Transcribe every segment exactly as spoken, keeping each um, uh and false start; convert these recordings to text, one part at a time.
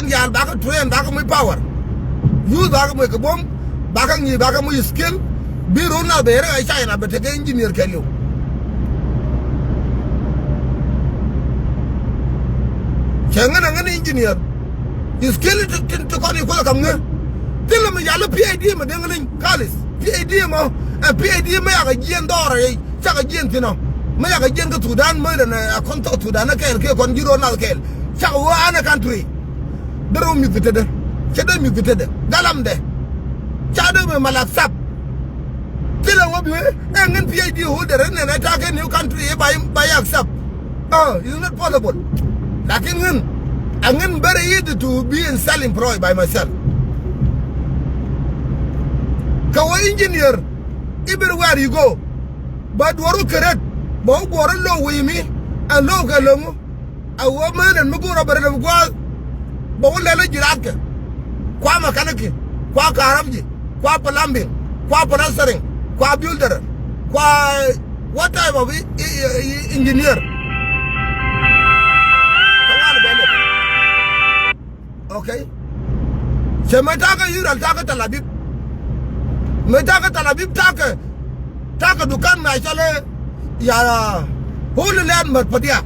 Diaal bakɛ train, bakɛ muc power. Youth bakɛ muc kɛ buɔ̱m, bakɛ ŋi̱i̱c, bakɛ muc skill. Bi ro̱o̱n nath bɛ rɛ ɛ China bɛ tekɛ engineer kɛɛliw. Cɛ ŋän ɛ ŋän engineer. Skill ti, ti, ti kɔn i̱ kuoth ɛ kam ŋä. Thilɛ mi yal i̱ P H D mi dee ŋä leny kalis. P H D mɔ, ɛ P H D mɛ yakɛ jiɛn dhɔrɛ. Cakɛ jiɛn thi̱n ɔ. Mi yakɛ jiɛn kä Thudan mi lɛn ɛ kɔn thok Thudan ɛ kɛɛl kiɛ kɔn ji̱ ro̱o̱n nath kɛɛl. Cakɛ ɣöö an ɛ country. Dee rɔ mi̱th tetdä. Cɛ dee mi̱th tetdä. Galamdɛ. Ca dee mi malak sap. Thilɛ wä bi wee ɛ ŋän P H D holder ɛ nɛn ɛ ta̱a̱ kɛ new country ɛ ba, ba yak sap. Ɛ, it's not possible. Lakin ŋän, ɛ ŋän very easy to be in self employed by myself. Kɛ wä engineer, everywhere you go. Ba duɔ̱ɔ̱r wä kɛ ret, ba wä guɔ̱ɔ̱r wä lo̱w wi̱i̱ mi, ɛ lo̱w kɛ lo̱ŋ. A wä menen mi go̱o̱r a bɛ rɛl bi gua̱a̱th. Ba wä lɛl ji̱ raatkɛ. Kua mechanic, kua karabji, kua plumbing, kua plastering, kua builder, kua what type of i, i, i, engineer. Kɛ ŋuan bɛ lɛ. Okay. Cɛ mɛ ta̱a̱ kɛ Israel, ta̱a̱ kɛ Tel Aviv. Mɛ ta̱a̱ kɛ Tel Aviv, ta̱a̱ kɛ, ta̱a̱ kɛ dukan mɛ a cɔl i̱ ya Holy Land Matpadia.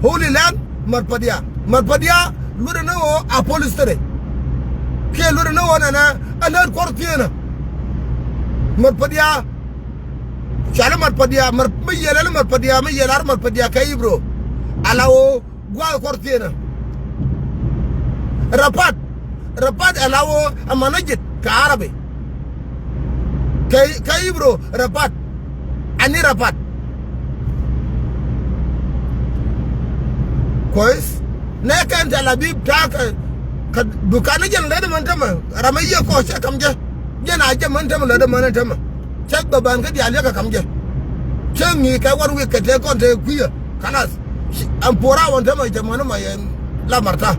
Holy Land Matpadia. Matpadia luɔtdɛ ni ɣöö a police station. Kiɛ luɔtdɛ ni ɣöö nɛnɛ a lät kuɔr thieenä. Matpadia. Cɔal i̱ Matpadia, Mat, mi yiël ɛn Matpadia, mi yiël ar Matpadia kɛ Ibro. Ala ɣöö gua̱a̱th kuɔr thieenä. Rapat, Rapat ala ɣöö ɛ managed kɛ Arabi. Kɛ, kɛ Ibro Rapat. Ani Rapat. Kuɔth nɛ kɛn Tel Aviv ta̱a̱ kɛ, kɛ dukan ni jɛn lät män tämɛ. Ram mi yiëë kɔɔk cɛ kam jɛ. Jɛn a jɛ män tämɛ lät män tämɛ. Cɛ bä ban kä diaal yɛ kɛ kam jɛ. Cɛ ŋi̱i̱c kɛ one week kɛ tëë kɔn tëë kui̱. Kalas. Ɛn puɔr a wä tämɛ jɛ män mɔ yɛn la marta.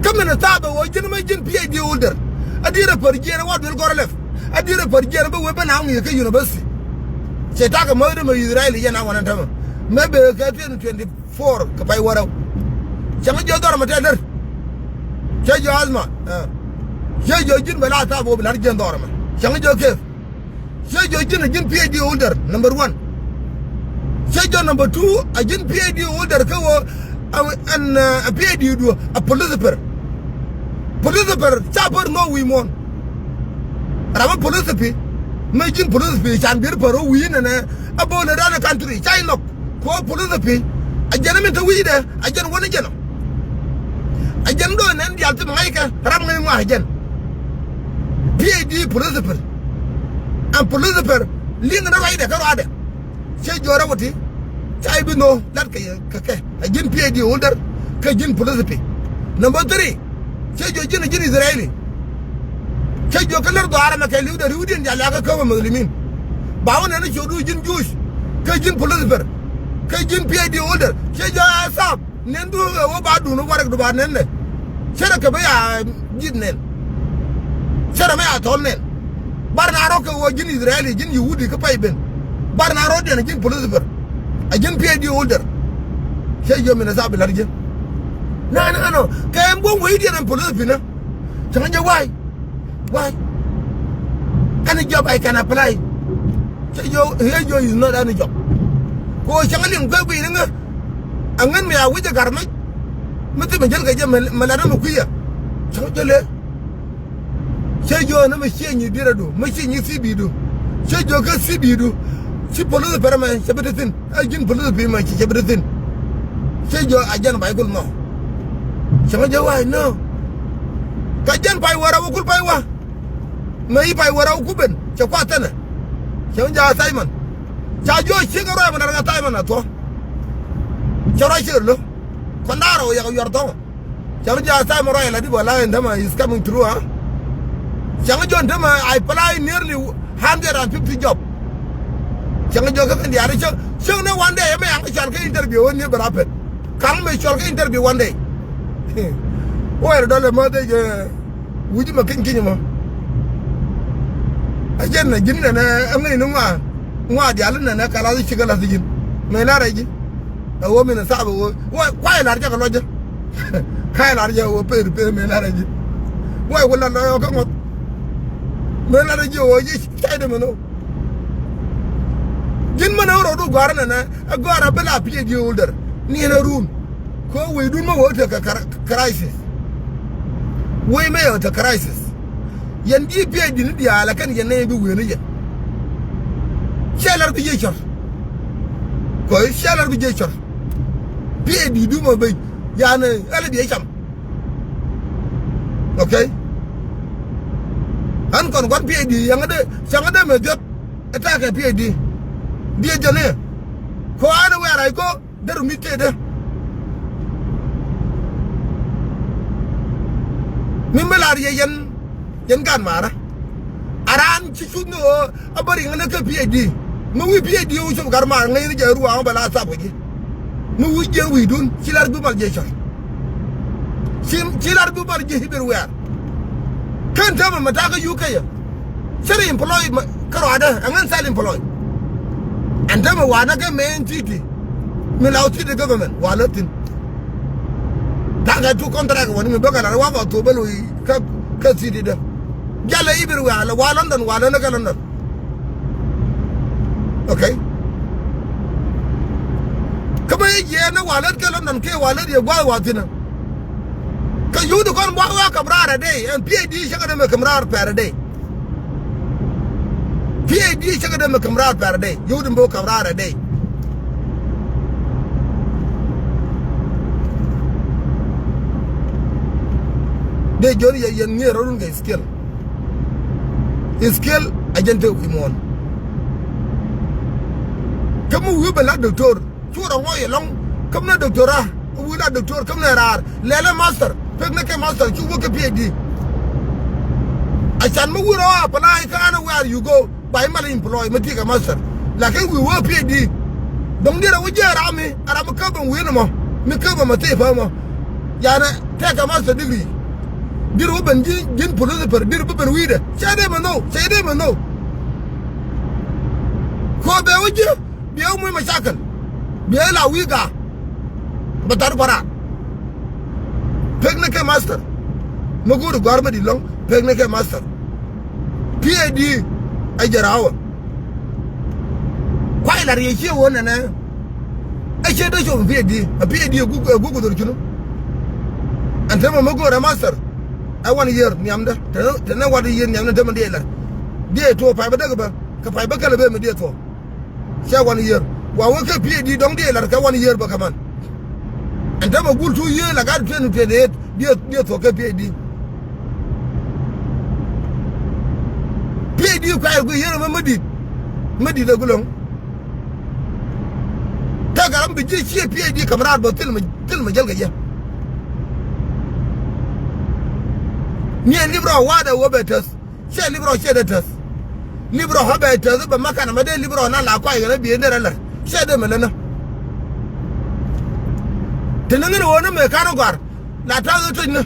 Kä min thaap ɛ wä ji̱n mɛ ji̱n P H D holder. A di̱t ɛ pär jiɛn ɛ wä duel gɔr lɛp. A di̱t ɛ pär jiɛn ɛ bä wee bä na ŋi̱i̱c kä university. Cɛ takɛ mäth dämɛ Israel yɛn a wä tämɛ. Mɛ bee kɛ twenty twenty four kɛ pay wärä. Cäŋ jiɔ dhɔr mɛ tɛl där. Cä jiɔ asma. Cä jiɔ ji̱n bɛ la thaap wä bi la̱r jiɛn dhɔr mɛ. Cäŋ jiɔ kef. Cä jiɔ ji̱n a ji̱n P H D holder number one. Cä jiɔ number two a ji̱n P H D holder kä wä ɛn P H D duɔ a philosopher. Philosopher ca pär nhɔk wi̱i̱ muɔ̱ɔ̱n. Ram a philosophy. Mɛ ji̱n philosophy can bier pär wä wi̱i̱ nɛnɛ a bo̱o̱n ɛ ran a country ca inɔk. Kɛ ɣöö philosophy a jɛn min te wi̱cdɛ a jɛn wä ni jɛn ɔ. A jɛn do̱ nɛn diaal thim ŋa̱ckɛ ram ŋäc ŋɔak a jɛn. P H D philosopher. Ɛn philosopher li̱ŋ ni ruacdɛ kä ruaadɛ. Cä jiɔrɛ wä ti ca i̱ bi nhok lat kɛ kɛ kɛ a ji̱n P H D holder kɛ ji̱n philosophy. Number three. Cä jiɔ ji̱n a ji̱n Israeli. Cä jiɔ kä lär dhɔaarä mɛ kɛ li̱wdɛ ri̱wdiɛn ja̱ liakä kämɛ muslimin. Ba wä nɛn ni ciökdu ji̱n Jewish. Kä ji̱n philosopher. Kä ji̱n P H D holder. Cä jiɔ a thaap. Nɛn du ɛ wä ba duun warɛk du ba nɛn nɛ. Cä rɛ kɛ bä ya ji̱th nɛn. Cä rɛ mɛ ya thɔl nɛn. Bar na rɔ kɛ wä ji̱n Israeli ji̱n Yahudi kä pay ben. Bar na rɔ diɛn a ji̱n philosopher. A ji̱n P H D holder. Cä jiɔ min a thaap bi la̱r ji̱n. Na na nɔ kɛ ɛn buɔ̱m wecdiɛn ɛn philosophy nä. Cäŋ jɛ wa̱a̱y. Wa̱a̱y. Any job I can apply. Cä jiɔ, cä jiɔ is not any job. Kɛ ɣöö cäŋ liŋ kuɛ guiy ni ŋä. Aŋän mi a wi̱c ɛ ga̱r mec. Mi thim mi jäl kɛ jɛ mɛ lat ni mi kui̱ ɛ. Cäŋ jɛ lëë. Cä jiɔ ni mi ciɛ nyi bi̱rɛ du mi ciɛ nyi C V du. Cä jiɔ kä C V du. Ci police pɛrɛ mɛ cɛ bi te thi̱n. A ji̱n police pi mɛ ci cɛ bi te thi̱n. Cä jiɔ a jɛn pay kul mɔ. Cäŋ jɛ wa̱a̱y nɔ. Ka jɛn pay wä rɛw kul pay wä. Mɛ i̱ pay wä rɛw kuben cɛ kuath tɛnɛ. Cäŋ jɛ a Simon. Ca jiɔ ciek ruac mɛ nar ŋa Simon a thuɔ. Cɛ ruac ciek lo̱. Kɔn da̱a̱r ɔ yak yuɔr thɔŋ. Cäŋ jɛ a Simon ruac la di bä la in tämɛ is coming through, ha. Cäŋ jɔn tämɛ I apply nearly hundred and fifty job. Cäŋ jɔ kä kɛn diaal cäŋ cäŋ ni one day mɛ yaŋ cɔal kä interview wä ni bɛ rapid. Kaŋ mɛ cɔal kä interview one day. Wä yɛr dɔl ɛmɔ dee jɛ wi̱c mɛ kiny kiny mɔ. A jɛn nɛ ji̱n nɛnɛ ɛŋäc ni ŋua ŋua diaal nɛnɛ kɛ lath cikɛ lath ji̱n mɛ lar ɛ ji̱. Ɛ ɣöö min ɛ thaap ɛ ɣöö wä kuay lar cakɛ lɔcä. Ka̱a̱c lar jɛ ɣöö per, per mëë lar ji̱. Wä wä lar lɔ yɔ kä ŋuɔ̱th. Mëë lar ji̱ ɣöö ji̱ cay dee mɛ nhök. Ji̱n mɛn ɣöö rɔɔdu gɔ̱a̱r ɛnɛnɛ, ɛ gɔ̱a̱r a bi la PhD holder. Niɛn ɛ run. Kɛ ɣöö wecdun mɛ ɣöö tekɛ kɛ crisis. Wec mɛ ɣöö tekɛ crisis. Yɛn ji̱ PhD ni diaal ɛ kɛn yɛn nɛy bi wee ni yɛn. Cɛ lar bi ji̱ cɔr. Kɔ cɛ lar bi ji̱ cɔr. PhD du mɔ ben. Yanɛ, ɛ lɛ biɛ cam. Okay. An kɔn gua̱n PhD, yaŋä dee, cäŋä dee mɛ jɔt. Ɛ ta̱a̱ kɛ PhD. Diɛ jɔt ni. Kɔ an wɛɛr ay kɔ, dee ru mi tëëdä. Mi mi lar yɛ yɛn, yɛn gan marä. A raan ci cuth ni ɣöö a bä riŋ ni kä PhD. Mi wi̱i̱ PhD ɣöö cop gar maar ŋäcni jɛ ruaŋ bɛ la thap kɛ ji̱. Mi wi̱i̱ jiɛn wi̱i̱dun ci lar bi mal jɛ cɔr. Ci, ci lar bi mal jɛ hiber wiaar. Kɛn täämɛ mɛ ta̱a̱ kä UK yɛ. Cä ri employ mɛ kä ruaadä, ɛ ŋän self employ. Ɛn täämɛ wa̱a̱ näk kɛ mɛ ɛn city. Mi la city government wa̱a̱ lä thi̱n. Ta̱a̱ kɛ tu contract wä ni mi bä kɛ lar wa̱a̱ kɛ thop bä lo̱c kä, kä city dä. Jalɛ i̱ bir wiaa lɛ wa London, wa lät ni kɛ London. Okay. Kä bä i̱ jiɛɛn ni wa lät kɛ London kiɛ wa lät yɛ gua̱a̱th wa thi̱n ɛ. Kä yio̱w di kɔn buak wa käm raar ɛ dee ɛn PhD cä kɛ dee mɛ käm raar pɛr ɛ dee. PhD cä kɛ dee mɛ käm raar pɛr ɛ dee. Yio̱w di mɛ käm raar ɛ dee. Dee jiɔn yɛ yɛn ŋi̱i̱r rɔ̱dun kɛ skill. Skill a jɛn te wi̱i̱ muɔ̱ɔ̱n. Kä mi wi̱i̱ ben la doctor cu rɔ ŋɔc ɛlɔ̱ŋ. Kä mi na doctor a wi̱i̱ la doctor kä mi na raar lɛlɛ master pek ni kɛ master cu wä kɛ PhD. A can mi wi̱i̱ rɔ a apply kä an where you go. Ba i̱ mal employ mi ti kɛ master. Lakin wi̱i̱ wä PhD. Dɔ̱ŋ dier a wä jiɛ ram mi a ram mi käp bä wi̱i̱ ni mɔ mi käp bä ma thip pä mɔ. Yanɛ tɛkɛ master degree. Dier wä ben ji̱n, ji̱n philosopher dier wä ben wi̱i̱dɛ cɛ dee mɛ nhɔw cɛ dee mɛ nhɔw. Kɔ bɛ wä jiɛ biɛ wä muc ma cakɛl biɛ la wi̱i̱ gaak. Bɛ thar paran. Pek ni kɛ master. Mi go̱o̱ri gɔ̱a̱r mi di̱t lɔ̱ŋ pek ni kɛ master. PhD a jɛ raawä. Kuay la riɛc ciɛ wä nɛnɛ. Ɛ ciɛ dee cop PhD a PhD a guk a guk dhor cunu. Ɛn te mɛ mi go̱o̱rɛ master. Ɛ one year nhiamdä te ne, te ne one year nhiamdä te mɛ diɛ lar. Diɛ tuɔ pay bä däk bä kɛ pay bä kɛl bä mi diɛ tuɔ. Cɛ one year wa wä kɛ PhD dɔ̱ŋ diɛ lar kɛ one year bä kɛ man. Ɛn tämɛ gul two year la gat twenty twenty eight diɛ, diɛ thuɔ̱k kɛ PhD. PhD kuayɛ gui year mɛ mä di̱t mä di̱t ɛ gulɔ̱ŋ. Tɛkɛ ram bi ji̱ ciɛ PhD ka̱m raar bä thil mɛ, thil mɛ jäl kɛ jɛ. Niɛ lip rɔ wa̱a̱dɛ wä bɛ täth. Cɛ lip rɔ cɛ dee täth. Lip rɔ ɣä bɛ täth bɛ ma kanɛ mɛ dee lip rɔ na la kɔc ɣän a biee ner a lär cɛ dee mɛ länä. Te ni ŋän ɣöö ni mëë ka̱n gɔ̱a̱r la ta̱th ɣä töc ni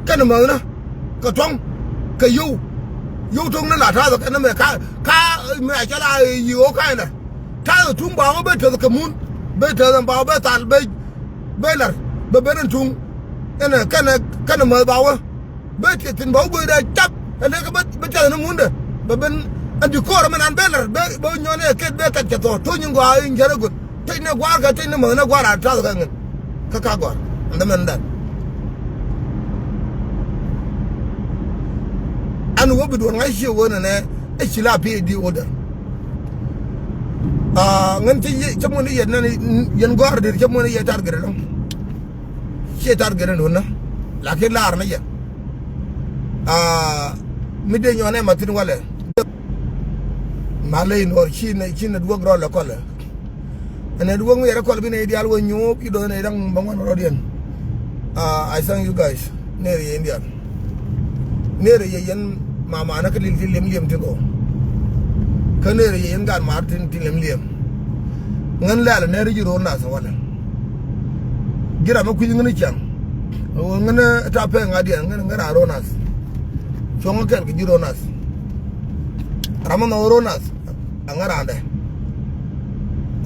kɛn mäthni kɛ tuɔ̱ŋ kɛ yio̱w. Yio̱w to̱ŋni la ta̱th ɣä kɛn mëë ka, ka mëë a cɛ la yi ɣöö ka̱n lär. Ta̱th ɣä tuŋ ba ɣä ben täth kɛ mun ben täth ɛn ba ɣä ben thal ben, ben lär bɛ ben ɛn tuŋ. Ɛn kɛn kɛn mäth ba ɣä. Bɛ tiɛth thi̱n bä wä guäcdɛ cap ɛ lek bä, bä tiɛth ni mundɛ. Bɛ ben ɛn ti ko̱r min an bɛ lär bɛ, bä nyɔn ɛ ket bɛ kat cɛ thɔɔk to̱ny in gɔaa in jɛn ɛ go̱t. Tec ni gua̱a̱r kɛ tec ni mäth ni gua̱a̱r a ta̱th kɛ ŋin. Kä ka gɔ̱a̱r ɛn dämɛn dan. Ɛn wä bi duɔ̱n ŋa̱c ciɛ wä nɛnɛ ɛ ci la PhD holder. Aa, ŋän ti cä mun i̱ yɛn nɛn yɛn gɔ̱a̱r dir cä mun i̱ yɛ target ɛlɔ̱ŋ. Ciɛ target ni duɔ̱n nä lakin laar ni yɛ. Aa, mi dee nyuɔn ɛ ma thi̱n walɛ. Ma ley nuɔr ci nɛ, ci nɛ duɔ̱k rɔl ɛ kɔlɛ. Ɛn ɛ duɔ̱k mi yɛrɛ kɔl bi nɛ i̱ diaal wä nyuɔ̱ɔ̱k i̱ do̱n ɛ i̱ da̱ŋ bä ŋuan rɔ̱diɛn. Aa, I thank you guys. Ner yɛ in diaal. Ner yɛ yɛn mamanä kä lil ti liɛm liɛm ti kɔ. Kä ner yɛ yɛn gaat mar tin ti liɛm liɛm. Ŋän lɛl ner ji̱ ro̱o̱n nath walɛ. Ji̱ ram mi kui̱c ŋän i̱ ciaŋ. Ŋän ta pɛŋ a diɛn ŋän ŋän a ro̱o̱n nath. Cuɔ̱ŋ kɛl kɛ ji̱ ro̱o̱n nath. Ram mi nhɔk ro̱o̱n nath a ŋän randɛ.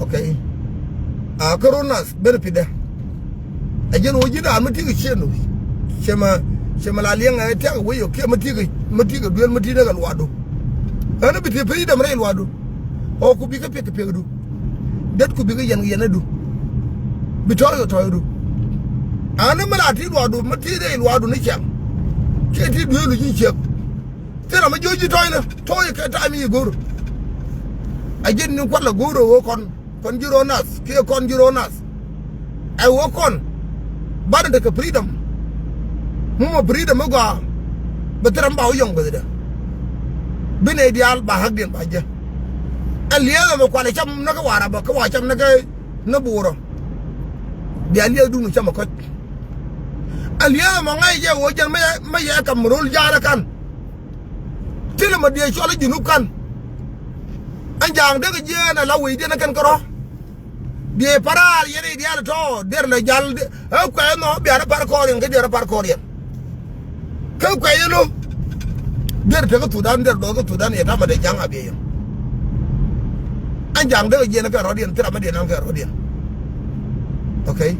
Okay. A kä ro̱o̱n nath benefit dɛ. Ɛ jɛn wä ji̱n raan mi ti̱kɛ ciën wi̱c. Cɛ mɛ, cɛ mɛ la liɛŋ ɛ tiak wec ɔ kiɛ mi ti̱kɛ, mi ti̱kɛ duel mi ti̱n ɛ kɛ luaadu. Ɣän bi ti freedom rɛy luaadu. Ɔ ku bikɛ piɛk kɛ piɛkdu. Det ku bikɛ yɛn kɛ yɛnɛdu. Bi tɔ̱ɔ̱c kɛ tɔ̱ɔ̱cdu. Ɣän mi la ti luaadu mi ti rɛy luaadu ni ciaŋ. Kiɛ ti duel wi̱c in ciek. Thilɛ mi jiö ji̱ tɔ̱ɔ̱cnä tɔ̱ɔ̱c kɛ ta̱a̱ mi yi go̱o̱r. A ji̱n ni kua̱l a go̱o̱r a ɣöö kɔn, kɔn ji̱ ro̱o̱ nath kiɛ kɔn ji̱ ro̱o̱ nath. Ɛ ɣöö kɔn banɛ tekɛ freedom. Mumɔ freedom mi gɔaa. Bɛ thilɛ mi ba wä yɔ̱ŋ guäthdɛ. Bi nɛy diaal ba hakdiɛn ba jɛ. Ɛ liɛɛth ɛmɛ kualɛ cam näkä Warap kä wa cam näkä ni Buurɔ. Bia liɛɛth duŋ cam ɛ kɔc. Ɛ liɛɛth ɛmɔ ŋa̱c jɛ ɣöö jɛn mi yɛ, mi yɛ kam ro̱l ja̱a̱rä kan. Thilɛ ma diɛ cɔl i̱ Junub kan. Ɛn ja̱a̱ŋ dee kɛ jiɛɛn ala wecdiɛn ɛ kɛn kärɔ̱. Diɛ paraal yɛn i̱ diaal tɔ̱ der lɛ jal ɛ kuɛ nɔ biarɛ par kɔɔriɛn kä diɛrɛ par kɔɔriɛn. Kä kuɛ yɛ lo. Der tekä Thudan der dɔɔth kä Thudan yɛ tamɛ dee ja̱a̱ŋ a biɛ yɛn. Ɛn ja̱a̱ŋ dee kɛ jiɛɛn ɛ kɛ rɔ̱diɛn thilɛ ma diɛ naŋ kɛ rɔ̱diɛn. Okay.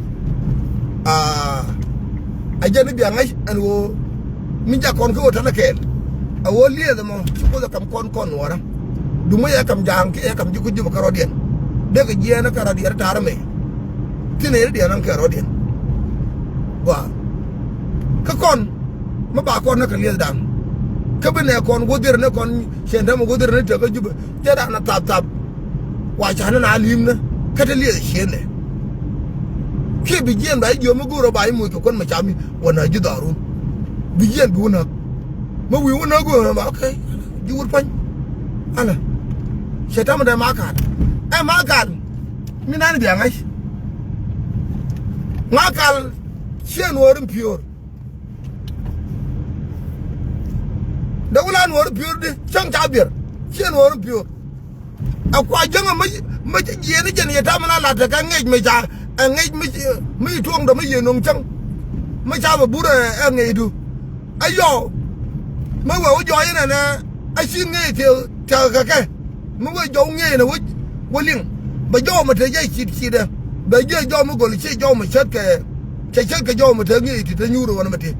Aa, a jɛn ni bia ŋa̱c ɛn ɣöö mi jak kɔn kä ɣöö tɛn ɛ kɛɛl. A ɣöö liɛth ɛmɔ ci Kuoth ɛ kam kɔn kɔn nuɔɔrä. Duŋ mi yɛ kam ja̱a̱ŋ kiɛ yɛ kam ji̱ kuc ji̱ bä kɛ rɔ̱diɛn. Dee kɛ jiɛɛn ɛ kɛ rɔ̱diɛn ta̱rä mɛ. Thin ɛ rɔ̱diɛn ɛn kɛ rɔ̱diɛn. Gɔaa. Kä kɔn mi ba kɔn ni kɛ liɛthdan. Kä bi nɛ kɔn guɔ̱dhiɛr ni kɔn ciɛn täämɛ guɔ̱dhiɛr ni tekä Jubɛ. Jɛ raan ɛ thap thap. Wa ca ni na li̱mnä kä te liɛth ciënɛ. Kiɛ bi jiɛn ba ji̱ jiöm mi go̱o̱r ɔ ba ji̱ moc kɛ kuän mɛ cami wä na ji̱ dhɔrun. Bi jiɛn bi wä näk. Mi wi̱i̱ wä näk go̱o̱r ba, okay. Ji̱ wut pua̱ny. Ala. Cɛ tamɛ dee Makal. Ɛ Makal. Mi nan bia ŋa̱c. Makal ciɛ nuɔɔr in piöör. Dee wä la nuɔɔr in piöör di cäŋ ca biɛr. Ciɛ nuɔɔr in piöör. Ɛ kua jäŋä mi, mi ci jiɛɛn i̱ jɛn yɛ tam mi na lat ɛ kɛ ŋec mi ca, ɛ ŋec mi ci, mi ci tuɔ̱ŋdɔ mi yɛ no̱ŋ cäŋ. Mi ca bɛ burɛ ɛ ŋecdu. Ɛ yɔw. Mi wee wä jɔɔc inɛnɛ ɛ ci ŋec tiɛ, tiɛ kɛ kɛ. Mi wee jɔw ŋec inɛ wä, wä liŋ. Bɛ jɔw mi te jɛ cit citdɛ. Bɛ jiɛ jɔw mi gol ci jɔw mi cät kɛ. Cɛ cɛ kɛ jɔw mɛ te ŋi̱i̱c ti te nyuur ɣɔn mɛ ti.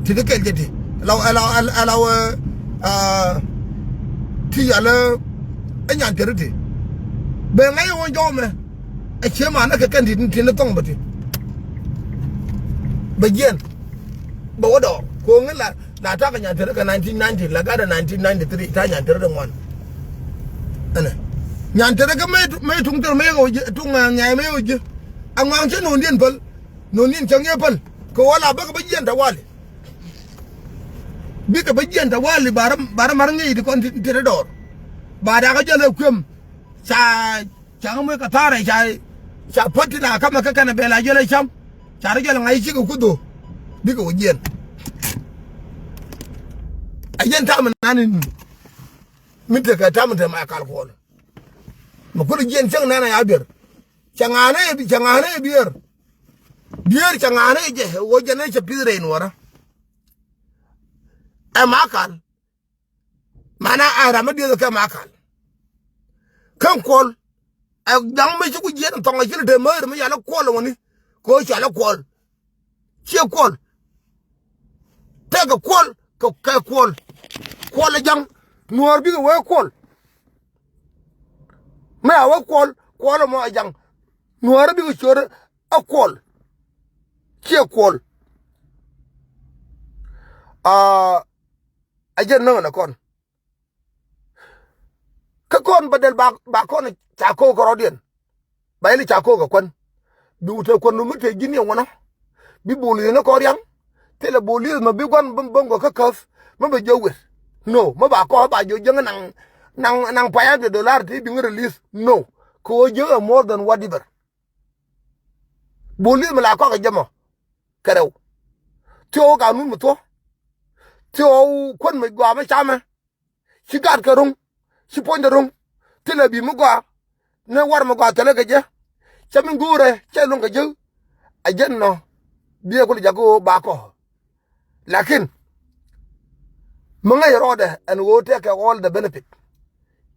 Ti te kɛl jɛ ti. Ɛla, ɛla, ɛla, ɛla, ɛ, aa, ti yalɛ ɛ nyan teri ti. Bɛ ŋa̱c ɛ ɣɔn jɔw mɛ. Ɛ ciɛ manɛ kɛ kɛn ti, ti ni thɔŋ bɛ ti. Bɛ jiɛn. Bɛ wä dɔɔr. Ko̱ŋ in la, la takɛ nyan teri kɛ nineteen ninety, la gatdɛ nineteen ninety-three, ta nyan teri ti ŋuan. Ɛnɛ. Nyan teri kɛ mɛ, mɛ tuŋ teri mɛ yɛ kɛ wä ji̱, tuŋ ŋa̱ ŋa̱ mɛ yɛ wä ji̱. A ŋuaŋ cɛ no̱o̱ŋdiɛn päl. No̱o̱ŋdiɛn cäŋ yɛ päl kɛ ɣöö la bäkɛ bä jiɛn tawali. Bikɛ bä jiɛn tawali ba rɔ, ba rɔ mar ŋi̱i̱c ti kɔn ti, ti rɔ dɔɔr. Ba dakä jɔl ɛ kuem. Ca, ca ŋä muec kɛ thaarɛ ca, ca päl ti na kamɛ kä kɛnɛ bɛl a jɔl ɛ cam. Ca rɔ jɔl ɛ ŋa̱c cikɛ kudho. Bikɛ wä jiɛn. A jiɛn tamɛ nan in. Mi tekɛ tamɛ te Makal Kuɔl. Mɛ kulɛ jiɛn cäŋ nan a ya biɛr. Cɛ ŋa̱a̱n ɛ bi, cɛ ŋa̱a̱n ɛ biɛr. Diëër cɛ ŋa̱a̱n ɛ jɛ ɣöö jɛn ɛ cɛ pi̱th rɛy nuɔ̱ɔ̱rä. Ɛ Makal. Mana ɛ ram mi dieth kɛ Makal. Kä Kuɔl. Ɛ dhaŋ mi ci ku jiɛn thɔŋ ɛ ci lɛ te määr mi yal ɛ Kuɔl ɛ wäni. Kɛ ɣöö cɔal ɛ Kuɔl. Ciɛ Kuɔl. Tekɛ Kuɔl kɛ, kɛ Kuɔl. Kuɔl ɛ ja̱ŋ. Nuɔ̱ɔ̱r bikɛ wee Kuɔl. Mi a wee Kuɔl, Kuɔl ɛmɔ ɛ ja̱ŋ. Nuɔ̱ɔ̱r bikɛ ciöt ɛ Kuɔl. Ciɛ Kuɔl. Aa, a jɛn näŋ ɛn ɛ kɔn. Kä kɔn bä dɛl ba, ba kɔn ca ko̱o̱k kɛ rɔ̱diɛn. Ba yɛl ca ko̱o̱k kɛ kuän. Bi wut te kuän nu mi te ji̱n yɛ ŋuɔnɔ. Bi bo̱o̱l yɛn ni kɔn riaŋ. Thilɛ bo̱o̱l yɛn mɛ bi gua̱n bä, bä ŋuɔ kä käth. Mɛ bɛ jiök wet. No, mɛ ba kɔn ba jiök jäŋ naŋ, naŋ, naŋ five hundred dollar ti bi ŋä release. No. Kɛ ɣöö jiök ɛ more than whatever. Bo̱o̱l yɛn mɛ la kɔk ɛ jɛ mɔ. Kɛ rɛw. Thiɔw kanun mi thuɔ̱k. Thiɔw kuän mi gɔaa mi camɛ. Ci gat kɛ ro̱ŋ. Ci puɔ̱nydɛ ro̱ŋ. Thilɛ bi mi gɔaa. Ni war mi gɔaa thilɛ kɛ jɛ. Cɛ mi go̱o̱rɛ cɛ luŋ kɛ jek. A jɛn nɔ. Biɛ kulɛ jak ɣöö ba kɔ. Lakin mi ŋäc rɔɔdɛ ɛn ɣöö tɛkɛ all the benefit.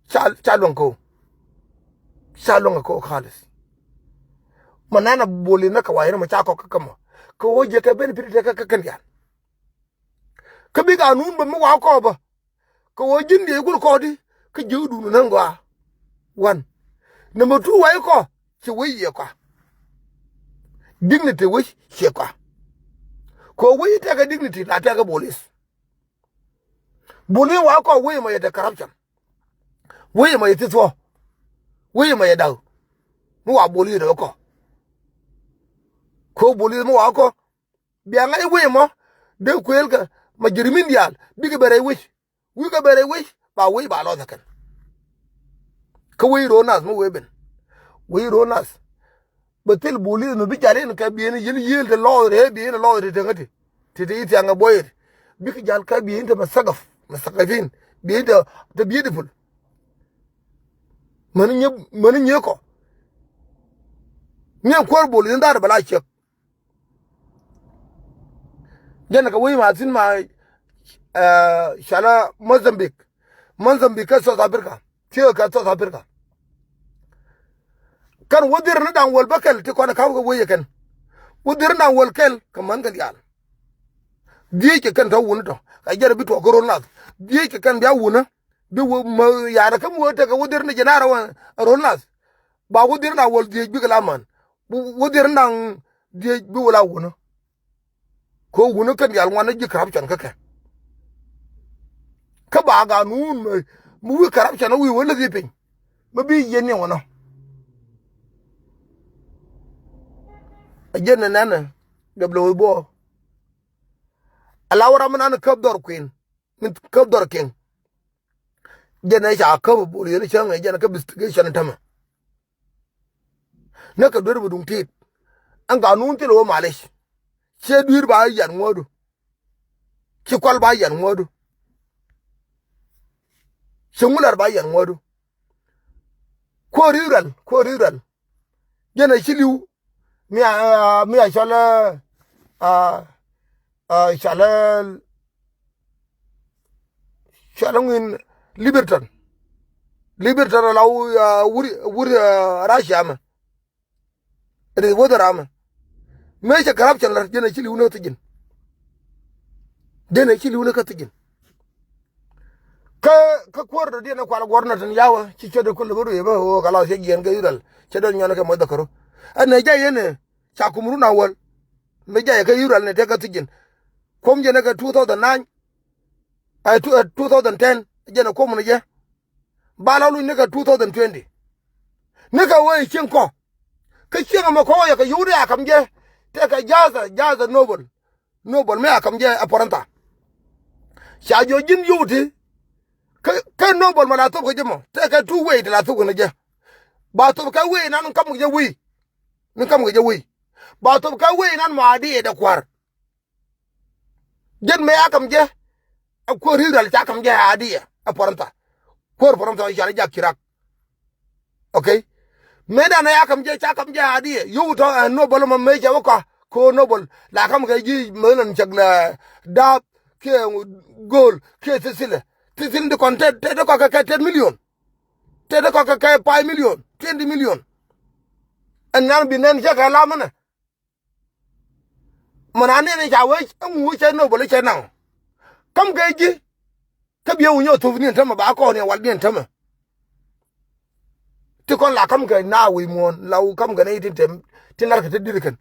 Ca, ca luäŋ kɛ ɣöö. Ca luäŋ kɛ ɣöö kalis. Mɛ nanɛ boli ni kɛ wa̱i̱ ni mɛ ca kɔk kä kä mɔ. kɛ ɣöö jiɛ kɛ benefit tekɛ kɛ kɛn diaal. Kä bikɛ a nuun bä mi wa kɔɔpä kɛ ɣöö ji̱n diɛ kul kɔɔdi kä ji̱ wä duun näŋ gɔaa. One. Number two, wa ikɔ ci wec yɛ kɔa. Dignity wec ciɛ kɔa. Kɛ ɣöö wec itekɛ dignity la tekɛ bolis. Bolis wa kɔ wec mɔ yɛ te corruption. Wec mɔ yɛ ti thuɔ. Wec mɔ yɛ daw. Mi wa bolis rɛ kɔ. Kɛ ɣöö bolis mi wa kɔ bia ŋa̱c wec mɔ dee kuël kɛ ma jirimin diaal bikɛ bɛ rɛy wec. Wikɛ bɛ rɛy wec ba wec ba lɔth ɛ kɛn. Kä wec ro̱o̱ nath mi wee ben wec ro̱o̱ nath. Bɛ thil bolis mi bi jal in kɛ bieni yiel yiel te lɔɔth rɛ bieni lɔɔth rɛ te ŋäti. Ti ti ithiaŋ ɛ buɔyet bikɛ jal kɛ bieni te mɛ thakaf mɛ thakafin bieni te te beautiful. Mäni nyie mäni nyie kɔ. Nyie kuäär bolis in dhaar bɛ la ciek. Jɛn kɛ wec ma thin ma, eh, cala Mozambique. Mozambique kä South Africa. Ciek kä South Africa. Kɛn wä dhir ni da̱ŋ wäl bä kɛl ti kɔn ɛ ka̱p kɛ wec ɛ kɛn. Wä dhir ni da̱ŋ wäl kɛl kɛ män kɛ diaal. Dhiec kɛ kɛn tɔ̱ wuni tɔ̱ kɛ jɛn bi tuɔɔk kä ro̱l nath. Dhiec kɛ kɛn bia wuni bi wä mä ya̱rä kä mi wä tekɛ wä dhir ni jɛn a rɔ ro̱l nath. Ba wä dhir ni da̱ŋ wäl dhiec bikɛ la män. Wä dhir ni da̱ŋ dhiec bi wä la wunä. Kɛ wunä kɛn diaal ŋuan ni ji̱ corruption kä kɛ. Kä ba ganun mi wi̱i̱ corruption wi̱i̱ wä läthi piny mi bi yieen ni ŋuanɔ. A jiɛn ni nɛnɛ gɛp lɛ wä buɔ. A la wä ram mi nan käp dhɔr kuën mi käp dhɔr kiɛŋ. Jɛn ɛ ca käp bol yɛn cäŋ ɛ jɛn kä investigation tämɛ. Näk kɛ duer bi duŋ tit. Ɛn ganun thil wä malic. Ciɛ dui̱r ba yan ŋuɔ̱ɔ̱du. Ci kual ba yan ŋuɔ̱ɔ̱du. Ci ŋular ba yan ŋuɔ̱ɔ̱du. Kuäär Israel, kuäär Israel. Jɛn ɛ ci li̱w. Mi a, mi a cɔl ɛ, a, a, cɔl ɛ, cɔl ɛ ŋuin Liberton. Liberton ala wur, a, wur, wur, a, Russia mɛ. Ri wä dhɛ ramɛ. Mëë cɛ corruption la jɛn ɛ ci li̱w ni kä thi̱ji̱n. Jɛn ɛ ci li̱w ni kä thi̱ji̱n. Kä, kä kuäär dɔ̱diɛn ɛ kual guɔ̱r nɔ tin yawä ci cɛ dee kulɛ bä ruëë bä ɣöö kɛ la cɛ jiɛn kɛ Israel cɛ dee nyɔn kɛ moc dhɛ käru. Ɛn ɛ jay yɛn ɛ ca kum run a wäl. Mi jay kɛ Israel ni tëë kä thi̱ji̱n. Kuɔm jɛn ɛ kɛ two thousand nine. Ɛ two, ɛ two thousand ten jɛn ɛ kuɔm ni jɛ. Ba la luny ni kɛ two thousand twenty. Ni kɛ wee cieŋ kɔ. Kä cieŋ ɛmɛ kɔ wee yɛ kɛ yio̱w ni a kam jɛ. Tëë kɛ ja̱a̱thɛ, ja̱a̱thɛ noble. Noble mi a kam jɛ ɛ pɔrɛntha. Ca jiɔ ji̱n yio̱w ti. Kä, kä noble mɛ la thop kɛ jɛ mɔ. Tëë kɛ two way ti la thop kɛ ni jɛ. Ba thop kɛ way nan kam kɛ jɛ wi̱i̱. Ni kam kɛ jɛ wi̱i̱. Ba thop kɛ way nan mɔ a di ɛ dɛ kua̱r. Jɛn mëë a kam jɛ. A kuäär Israel ca kam jɛ a diɛ a pɔrɔntha. Kuäär pɔrɔntha ca jak cirak. Okay. Mëë dan a kam jɛ ca kam jɛ a diɛ yio̱w tɔ ɛ noble mɔ mëë cɛ wä kɔ ko noble la kam kɛ ji̱ mëë lɔn cɛk la daap kiɛ go̱o̱l kiɛ thithilɛ. Thithil di kɔn tɛt tɛt kɔ kɛ kɛ ten million. Tɛt kɔ kɛ kɛ five million, twenty million. Ɛn nan bi nɛn cɛ kɛ lamänɛ. Mɛ na nɛn ca wee ɛŋu cɛ noble cɛ naŋ. Kam kɛ ji̱. Kä biɛ wä nyɔ thop ni ɛn tämɛ ba kɔn ni wal ni ɛn tämɛ. Ti kɔn la kam kɛ na wee muɔ̱ɔ̱n la wä kam kɛ nɛ itin tem tin lar kɛ te dir kɛn.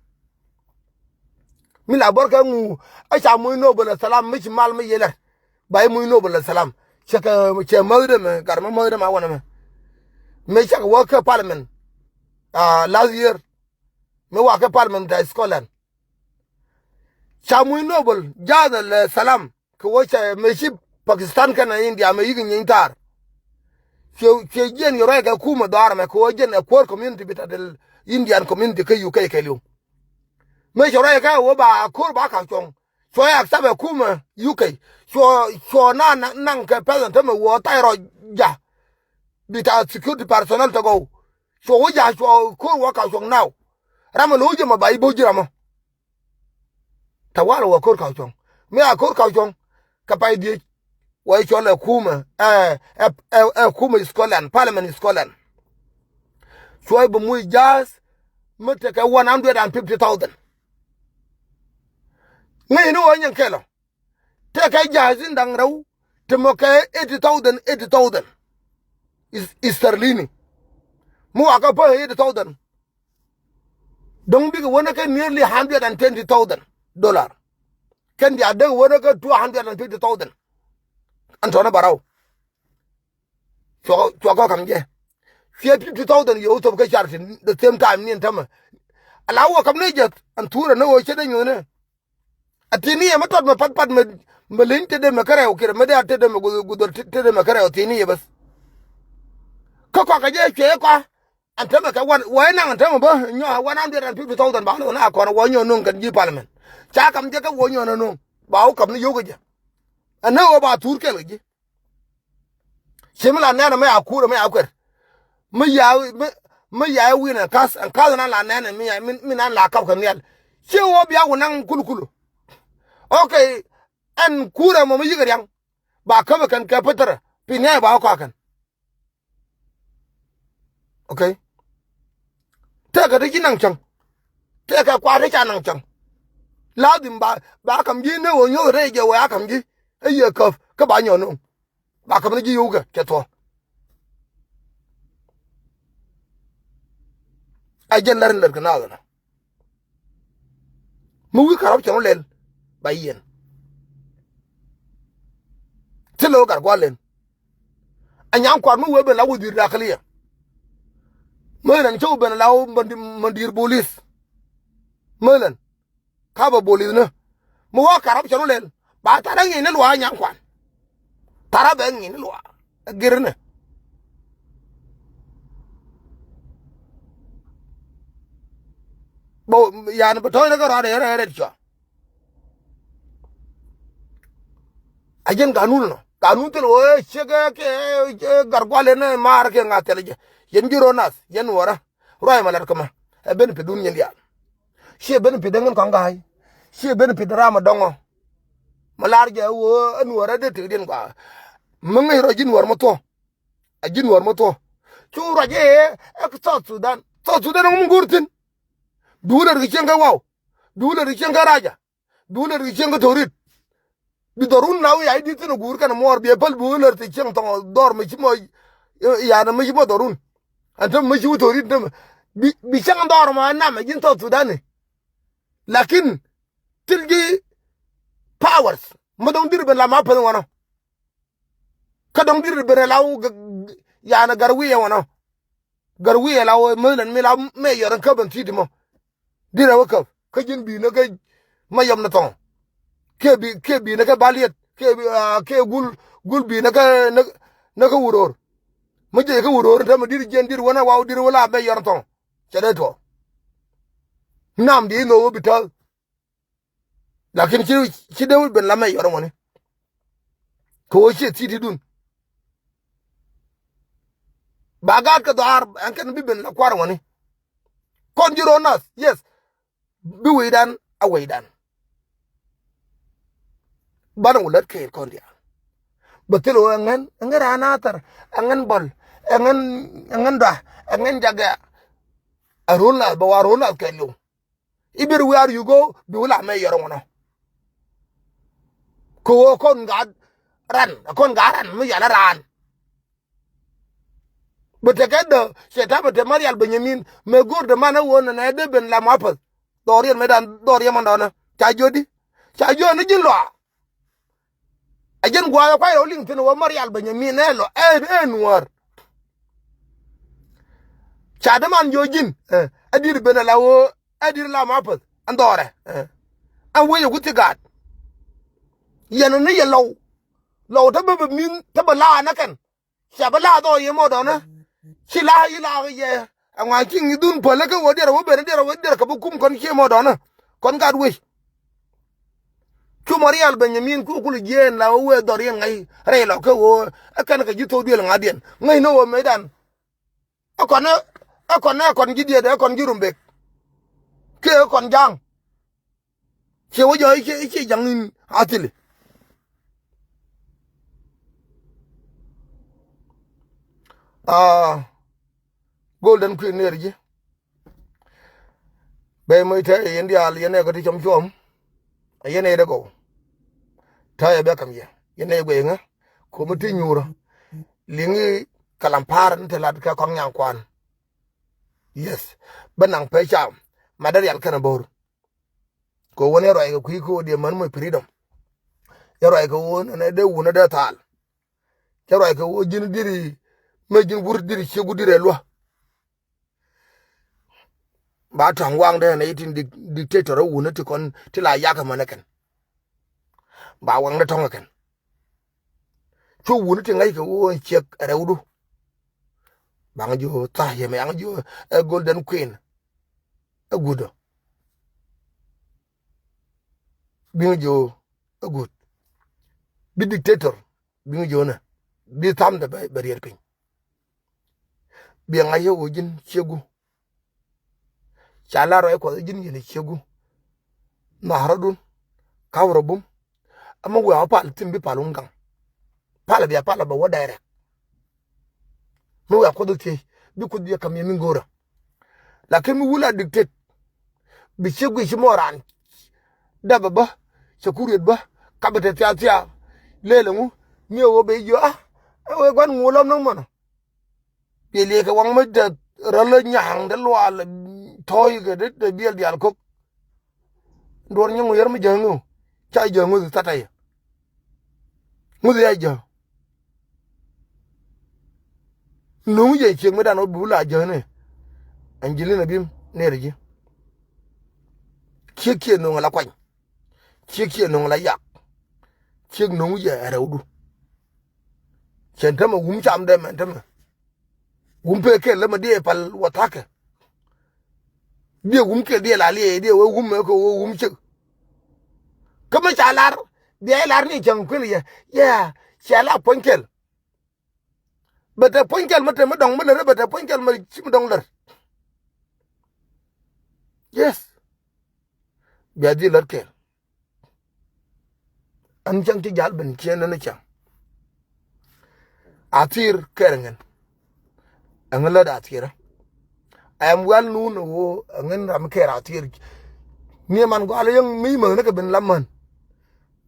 Mi la bɔr kɛ ŋu ɛ ca muc noble salam mi ci mal mi yelɛr. Ba i̱ muc noble salam cɛ kɛ cɛ mäth dɛ mɛ gar mɛ mäth dɛ mɛ a wanɛ mɛ. Mɛ cɛ kɛ wä kɛ parliament. Ah, last year. Mi wakɛ parliament ta Scotland. Ca muc noble ja̱a̱th lɛ salam kɛ wä cɛ mëë ci Pakistan kɛnɛ India mëë yik nyiny thaar. Ciɛ ciɛ jiɛn yɛ ruac kɛ kumɛ dhɔaar mɛ kɛ wä jiɛn ɛ kuäär community bi ta del Indian community kä U K kɛ liw. Mëë cɛ ruac kɛ wä ba ko̱r ba ka̱k cuɔ̱ŋ. Cuɔ yak thapɛ kumɛ U K. Cuɔ cuɔ na naŋ kɛ pɛth ɛn tämɛ wä thac rɔ ja̱. Bi ta security personnel tɛ gɔw. Cuɔ wä ja̱ cuɔ ko̱r wä ka̱k cuɔ̱ŋ naw. Ramɛ lo̱c jɛ mɔ ba i̱ bo̱c ji̱ ramɔ. Tawala wä ko̱r ka̱k cuɔ̱ŋ. Mi a ko̱r ka̱k cuɔ̱ŋ kɛ pay dhiec. Wä i̱ cɔl ɛ kumɛ ɛ ɛ ɛ kumɛ Scotland, parliament Scotland. Cuɔ i̱ bi muc ja̱a̱th mi tekɛ one hundred and fifty thousand. Ŋäcni ɣöö nyɛn kɛl ɔ. Tëëkɛ jahaz in da̱ŋ rɛw, te mɔ kɛ eighty thousand, eighty thousand. Is, is sterlini. Mi wakä pä eighty thousand. Dɔ̱ŋ bikɛ wänä kɛ nearly hundred and twenty thousand dollar. Kɛn diaal dee wänä kɛ two hundred and fifty thousand. Ɛn tɔnä bärɔw. Cuɔ, cuɔ kɔ kam jɛ. Cuɛ fifty thousand yɛ wä thop kä charity the same time ni ɛn tämɛ. Ala wä kam ni jɛ, ɛn thurɛ ni wä cɛ dee nyuɔ̱nɛ. A tini yɛ mɛ tɔt mɛ pat pat mɛ, mɛ leny tetdɛ mɛ kärɛw kirɛ mɛ dee a tetdɛ mɛ gudhɔl tetdɛ mɛ kärɛw tini yɛ bäth. Kä kɔakɛ jɛ cuɛ kɔa. Ɛn tämɛ kɛ wan wä inaŋ ɛn tämɛ bä nyɔ one hundred and fifty thousand ba lɔ na kɔn wä nyɔ no̱o̱ŋ kɛn ji̱ parliament. Ca kam jɛ kɛ wä nyɔ na no̱o̱ŋ ba wä kam ni yio̱w kɛ jɛ. Ɛn ni wä ba thur kɛl kɛ ji̱. Ci mi la nɛn mɛ a kur mɛ a kuɛr. Mi ya, mi, mi ya wi̱n ɛn ka̱th, ɛn ka̱th nan la nɛn mi ya, mi, mi nan la kap kɛ nhial. Ci wä bia wä naŋ kulkulu. Okay, ɛn kur ɛmɔ mi yikɛ riaŋ. Ba kämɛ kɛn kɛ pätärä. Pi nhial ba wä kɔakɛn. Okay. Tëëkɛ ti ci naŋ cäŋ. Tëëkɛ kua̱r ti ca naŋ cäŋ. Lazim ba, ba kam ji̱ ni wä nyuɔ̱th rɛy jɛ wä a kam ji̱. Ɛ yɛ käp kä ba nyɔn nuŋ. Ba kam ni ji̱ yio̱wkɛ cɛ thuɔ̱k. A jɛn lär in lär kɛ naath ɛnɔ. Mi wi̱i̱ karɔp cɛ mɔ lɛl ba yiɛn. Thilɛ wä gat gua̱l lɛn. A nyaŋ kua̱r mi wee ben la wä dhi̱i̱r dakliɛ. Mɛlɛn cä wä ben la wä mɛndi̱i̱r bolis. Mɛlɛn. Ka bɛ bolis ni. Mi wä karɔp cɛ mɔ lɛl. Ba tarɛ ŋi̱i̱c ni luaak a nyaŋ kua̱r. Tarɛ bɛ ŋi̱i̱c ni luaak. Ɛ gir ni. Bä yani bɛ tɔ̱ɔ̱c ni kä rɔaadɛ rɛy rɛt cua. A jɛn ganun nɔ. Ganun thil wä ciek kɛ gar gual in maar kɛ ŋa̱th thil jɛ. Yɛn ji̱ ro̱o̱ nath yɛn wärä. Ruac ma lat kä ma ɛ ben pidun nyin diaal. Ciɛ ben pidä ŋän kɔŋ ga̱a̱c. Ciɛ ben pidä ram a dɔŋɔ. Ma lar jɛ wä ɛ nuɔrä dee tekdiɛn gɔaa. Mi ŋäc rɔ ji̱ nuɔr ma thuɔ̱. A ji̱ nuɔr ma thuɔ̱. Cu ruac ɛ ɛ South Sudan. South Sudan ŋum go̱r thi̱n. Bi wä lät kɛ cieŋ kɛ waw. Bi wä lät kɛ cieŋ kɛ raja. Bi wä lät kɛ cieŋ kä torit. Bi dhɔrun na wi̱i̱ a i̱ di̱t thi̱n ɛ guur kɛn ɛ muɔɔr bi ɛ päl bi wä lät kɛ cieŋ thɔŋ dhɔr mi ci mɔ. Yanɛ mi ci mɔ dhɔrun. Ɛn tämɛ mi ci wä torit tämɛ. Bi, bi cieŋ dhɔr mɔ ɛ nam ɛ ji̱n South Sudan ni. Lakin thil ji̱ powers mi dɔ̱ŋ di̱t ben la ma päth ŋuɔnɔ. Kä dɔ̱ŋ di̱t ben la wä g-, g-, yanɛ gar wi̱i̱ ɛ ŋuɔnɔ. Gär wi̱i̱ ɛ la wä mɛlɛn mi la mɛ yɔr in käp ɛn thi̱i̱t mɔ. Di̱t ɛ wä käp kä ji̱n bi̱i̱ ni kä ma yɔm ni thɔŋ. Kiɛ bi̱i̱, kiɛ bi̱i̱ ni kä baliet kiɛ, ah, kiɛ gul, gul bi̱i̱ ni kä, ni, ni kä wuror. Mi jiɛc kä wuror in tämɛ di̱t jiɛn di̱t wä na waw di̱t wä la mɛ yɔr in thɔŋ. Cɛ dee tuɔ. Nam di̱i̱t ni wä bi täth. Lakin ci, ci Dawid ben la mɛ yɔr ŋuɔni. Kɛ ɣöö ciɛ thi̱i̱t i̱dun. Ba gaat kɛ dhɔaar ɛn kɛn bi ben la kua̱r ŋuɔni. Kɔn ji̱ ro̱o̱ nath, yes. Bi wecdan a wecdan. Banɛ wä lät kɛɛl kɔn diaal. Bɛ thil ɣöö ɛŋɛn, ɛŋɛn raan athɛr, ɛŋɛn bɔl, ɛŋɛn, ɛŋɛn dɔa, ɛŋɛn jakɛ. A ro̱o̱ nath bɛ wa ro̱o̱ nath kɛɛliw. I̱ ber wi̱i̱ ar yugo bi wä la mɛ yɔr ŋuɔnɔ. Kɛ ɣöö kɔn gaat ran, kɔn gaat ran mi yal raan. Bɛ tekɛ dä cɛ ta̱pɛ te Marial Benyamin mɛ go̱o̱r dämanä ɣöö nɛnɛ dee ben la ma päth. Dhɔriɛn mëëdan dhɔriɛn mandɔnä ca jiötdi. Ca jiöt ni ji̱n lɔa. A jɛn gua̱a̱th ɛ kuay rɛw liŋ thi̱n ɣöö Marial Benyamin ɛ lɔ ɛ, ɛ nuäär. Ca däman jiöt ji̱n ɛ, ɛ di̱t ben ala ɣöö ɛ di̱t la ma päth ɛn dhɔrɛ ɛ. Ɛn wec ɛ ku thi̱ gaat. Yɛn ni yɛ lɔw. Lɔw te bä bɛ mi̱n te bä la nä kɛn. Ca bi la dhɔr yɛ mɔ dɔnä. Ci la yi la yɛ. Ɛŋuan ci ŋi̱dhun päl kä wä diɛr wä ben diɛr wä diɛr kɛ bi kum kɔn cië mɔ dɔnä. Kɔn gat wec. Cu Marial Benyamin ku kul jiɛɛn la wä wee dhɔr yɛn ŋa̱c rɛy lɔ kä wä. Ɛ kɛn kɛ ji̱ thok duël ŋa̱diɛn ŋäc ni wä mëëdan. Ɛ kɔn ɛ, ɛ kɔn ɛ kɔn ji̱ diet ɛ kɔn ji̱ Rumbek. Kɛ ɛ kɔn ja̱a̱ŋ. Ciɛ wä jɔɔc i̱ ciɛ, i̱ ciɛ ja̱ŋ in a thili. Aa, Golden Queen ner ji̱. Bɛy moc tɛy yɛn diaal yɛn ɛ kä ti cɔm cuɔm. Ɛ yɛn ɛ yɛ dee gɔw. Tääyɛ bɛ kam yɛ. Yɛn ɛ yɛ guɛy ŋä. Ko̱mi ti nyuurä. Liŋi kalam pa̱a̱r ni te lat kɛ kɔŋ nyaŋ kuan. Yes. Bä naŋ pɛ cam. Ma dee rial kɛn a bo̱o̱r. Kɛ wä ni ruac kɛ kui̱ kɛ wä diɛ män mɔ freedom. Yɛ ruac kɛ wä ni dee wun ni dee thal. Cɛ ruac kɛ wä ji̱n diri. Mëë ji̱n wur diri ciek wur diri ɛ luä. Ba tɔ̱ŋ waŋdɛ nɛ itin dik-, dictator wunä ti kɔn ti la yak ɛmɛnɛ kɛn. Ba waŋdɛ tɔ̱ŋ ɛ kɛn. Cu wunä ti ŋa̱c kɛ wä ciek ɛ rɛwdu. Baŋ ji̱ wä tha̱a̱c yɛmɛ yaŋ ji̱ wä ɛ golden queen. Ɛ gutdä. Biŋ ji̱ wä ɛ gut. Bi dictator. Biŋ ji̱ wä nɛ. Bi thamdɛ bɛ, bɛ riɛt piny. Biɛ ŋa̱c yɛ ɣöö ji̱n ciegu. Ca lar rɔy kuɔth ji̱n yɛn ciegu. Nhɔarädun. Ka̱wrä bum. Ɛmɛ wiaa pal thim bi pal wun gaŋ. Pal bia pal bɛ wä direct. Mi wiaa kuɔth thiec bi kuoth bia kam yɛ mi go̱o̱rä. Lakin mi wul a dictate. Bi ciegu ci mɔ raan. Dapɛ bä. Cɛ ku riet bä. Kapɛ te thiath thiath. Leel ɛŋu. Mi ɛ wä ben jiɔ a. Ɛ wee gua̱n ŋuulɔm näk mɔnɔ. Biɛ liɛɛkɛ waŋ mi te rälä nya̱a̱ŋ te luaal tɔ̱ɔ̱c kɛ te biɛl diaal ko̱k. Duɔr nyi ŋu yɛr mi jäŋ ŋu ca jäŋ ŋu thatayɛ. Ŋu thia jäŋ. Nuŋ jɛ ciek mi dan wä bi wula jäŋ ni. Angelina bim ner ji̱. Ciek ciek nuŋ la kuany. Ciek ciek nuŋ la yak. Ciek nuŋ jɛ rɛwdu. Cɛn tämɛ wum cam dee mɛn tämɛ. Wum pee kel lä mɛ diee pal wä tha̱kɛ. Diee wum kel diee la liee diee wee wum mɛ kɛ wee wum cek. Kä mɛ ca lar bia ilar ni cäŋ kuën yɛ yɛ. Cia la puɔ̱ny kel. Bɛ te puɔ̱ny kel mɛ te mɛ dɔŋ mɛ lär bɛ te puɔ̱ny kel mɛ ci mɛ dɔŋ lär. Yes. Bia dhil lät kɛɛl. Ɛn cäŋ ti jal ben ciɛ nɛn cäŋ. Athir kɛɛr ŋɛn. Ɛŋɛ lät athirä. Ɛm wial nun ɛ ɣöö ɛŋɛn ram kɛɛr athir. Ni man gɔal yäŋ mi mäknä kɛ ben lam män.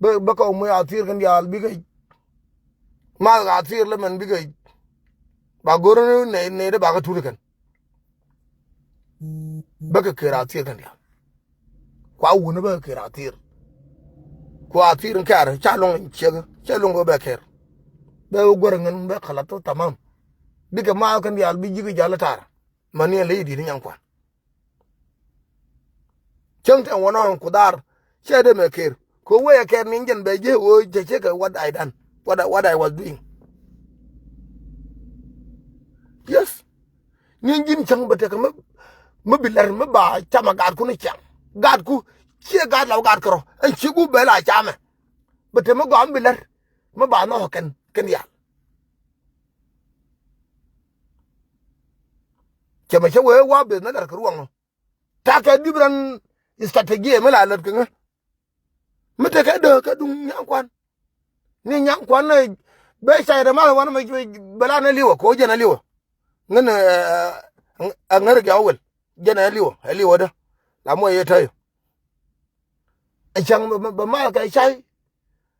Bä, bä kɛ ɣöö moc athir kɛn diaal bikɛ. Math athir lä mɛn bikɛ. Ba go̱r ni nɛ, nɛ dee bakɛ tut kɛn. Bäkɛ kër athir kɛn diaal. Kua wuni bäkɛ kër athir. Kua athir in kɛɛr ca luŋ in ciek ca luŋ kɛ bɛ kër. Bɛ wä guär ŋän bɛ kala to tamam. Bikɛ maath kɛn diaal bi ji̱ kɛ jal tar. Mani ɛn ley di̱t in nyaŋ kuan. Cäŋ tɛn wä nɔn kudhar. Cɛ dee mɛ kër. Kɛ wee ɛ kɛɛr ni jɛn bɛ ji̱ wee cɛ cɛ kɛ what I done. What I, what I was doing. Yes. Ni ji̱n cäŋ bɛ tekɛ mi, mi bi lär mi ba camɛ gaatkun cäŋ. Gaatku ciɛ gaat la wä gaat kärɔ ɛn ci gup bɛ la camɛ. Bɛ te mi gɔaa mi bi lär mi ba nhɔk kɛn kɛn yal. Cɛ mɛ cɛ wee wa beth ni lär kɛ ruɔŋɔ. Takɛ different strategy mi la lät kɛ ŋä. Mi tekɛ dee kɛ duŋ nyaŋ kuan. Ni nyaŋ kuan ni bɛ cay rɛ mal wan mɛ bɛ la ni liwä kɛ wä jɛn a liwä. Ŋän ɛ ŋär gɛ a wel jɛn a liwä ɛ liwä dä. La mɔ yɛ tayɔ. Ɛ cäŋ bɛ mal kɛ cay.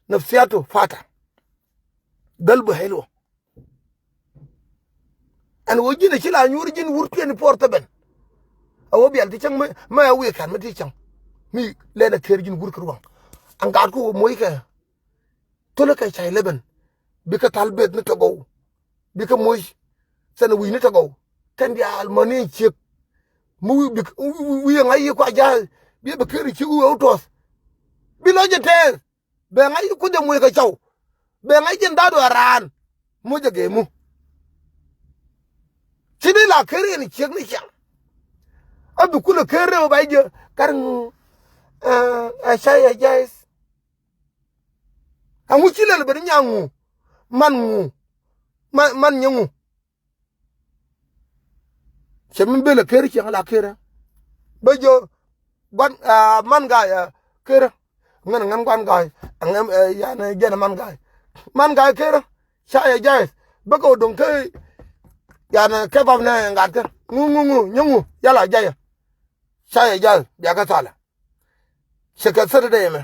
Nafsiyatu fata. Galbu helwa. Ɛn ɣöö ji̱n ɛ ci la nyuur ji̱n wur twenty four seven. A ɣöö bial ti cäŋ mä, mä ɛ wi̱i̱ ka̱n mä ti cäŋ. Mi lɛn ɛ ker ji̱n wur kɛ ruaŋ. Ɛn gaatku ɣöö moc kɛ. Thölä kɛ cay leben. Bikɛ thal beth ni tɔgɔw. Bikɛ moc. Thɛn wi̱i̱ ni tɔgɔw. Kɛn diaal mäni ciek. Mi wi̱i̱ bik, wi̱i̱, wi̱i̱, wi̱i̱ ŋa̱c yi kua ja̱a̱th. Bi bɛ ker ciek wi̱i̱ ɣöö tuɔth. Bi lɔ jɛ tɛɛth. Bɛ ŋa̱c i̱ kuoth ɛ moc kɛ cɔw. Bɛ ŋa̱c jɛn dhaadu ɛ raan. Moc ɛ gɛɛmu. Ci ni la ker yɛn ciek ni ciaŋ. A bi kulɛ ker rɛw ba jiɛ kar ŋu. Ɛ, ɛ, ca yɛ ja̱a̱th. Ɛŋu ci lɛl ben nyaŋ ŋu. Man ŋu. Man, man nyɛ ŋu. Cɛ mi belɛ ker cieŋ la kerä. Bä jiɔ guan, ah, man ga̱a̱c, ah, kerä. Ŋän, ŋän guan ga̱a̱c. Ŋän, eh, yan, eh, jɛn man ga̱a̱c. Man ga̱a̱c kerä. Ca yɛ ja̱a̱c. Bä kɛ wä do̱ŋ kä yan, eh, kɛ bap nɛ ŋa̱t kä. Ŋu, ŋu, ŋu, nyɛ ŋu. Yala ja̱a̱c. Ca yɛ ja̱a̱c. Bia kä thalɛ. Cɛ kɛ Saturday mɛ.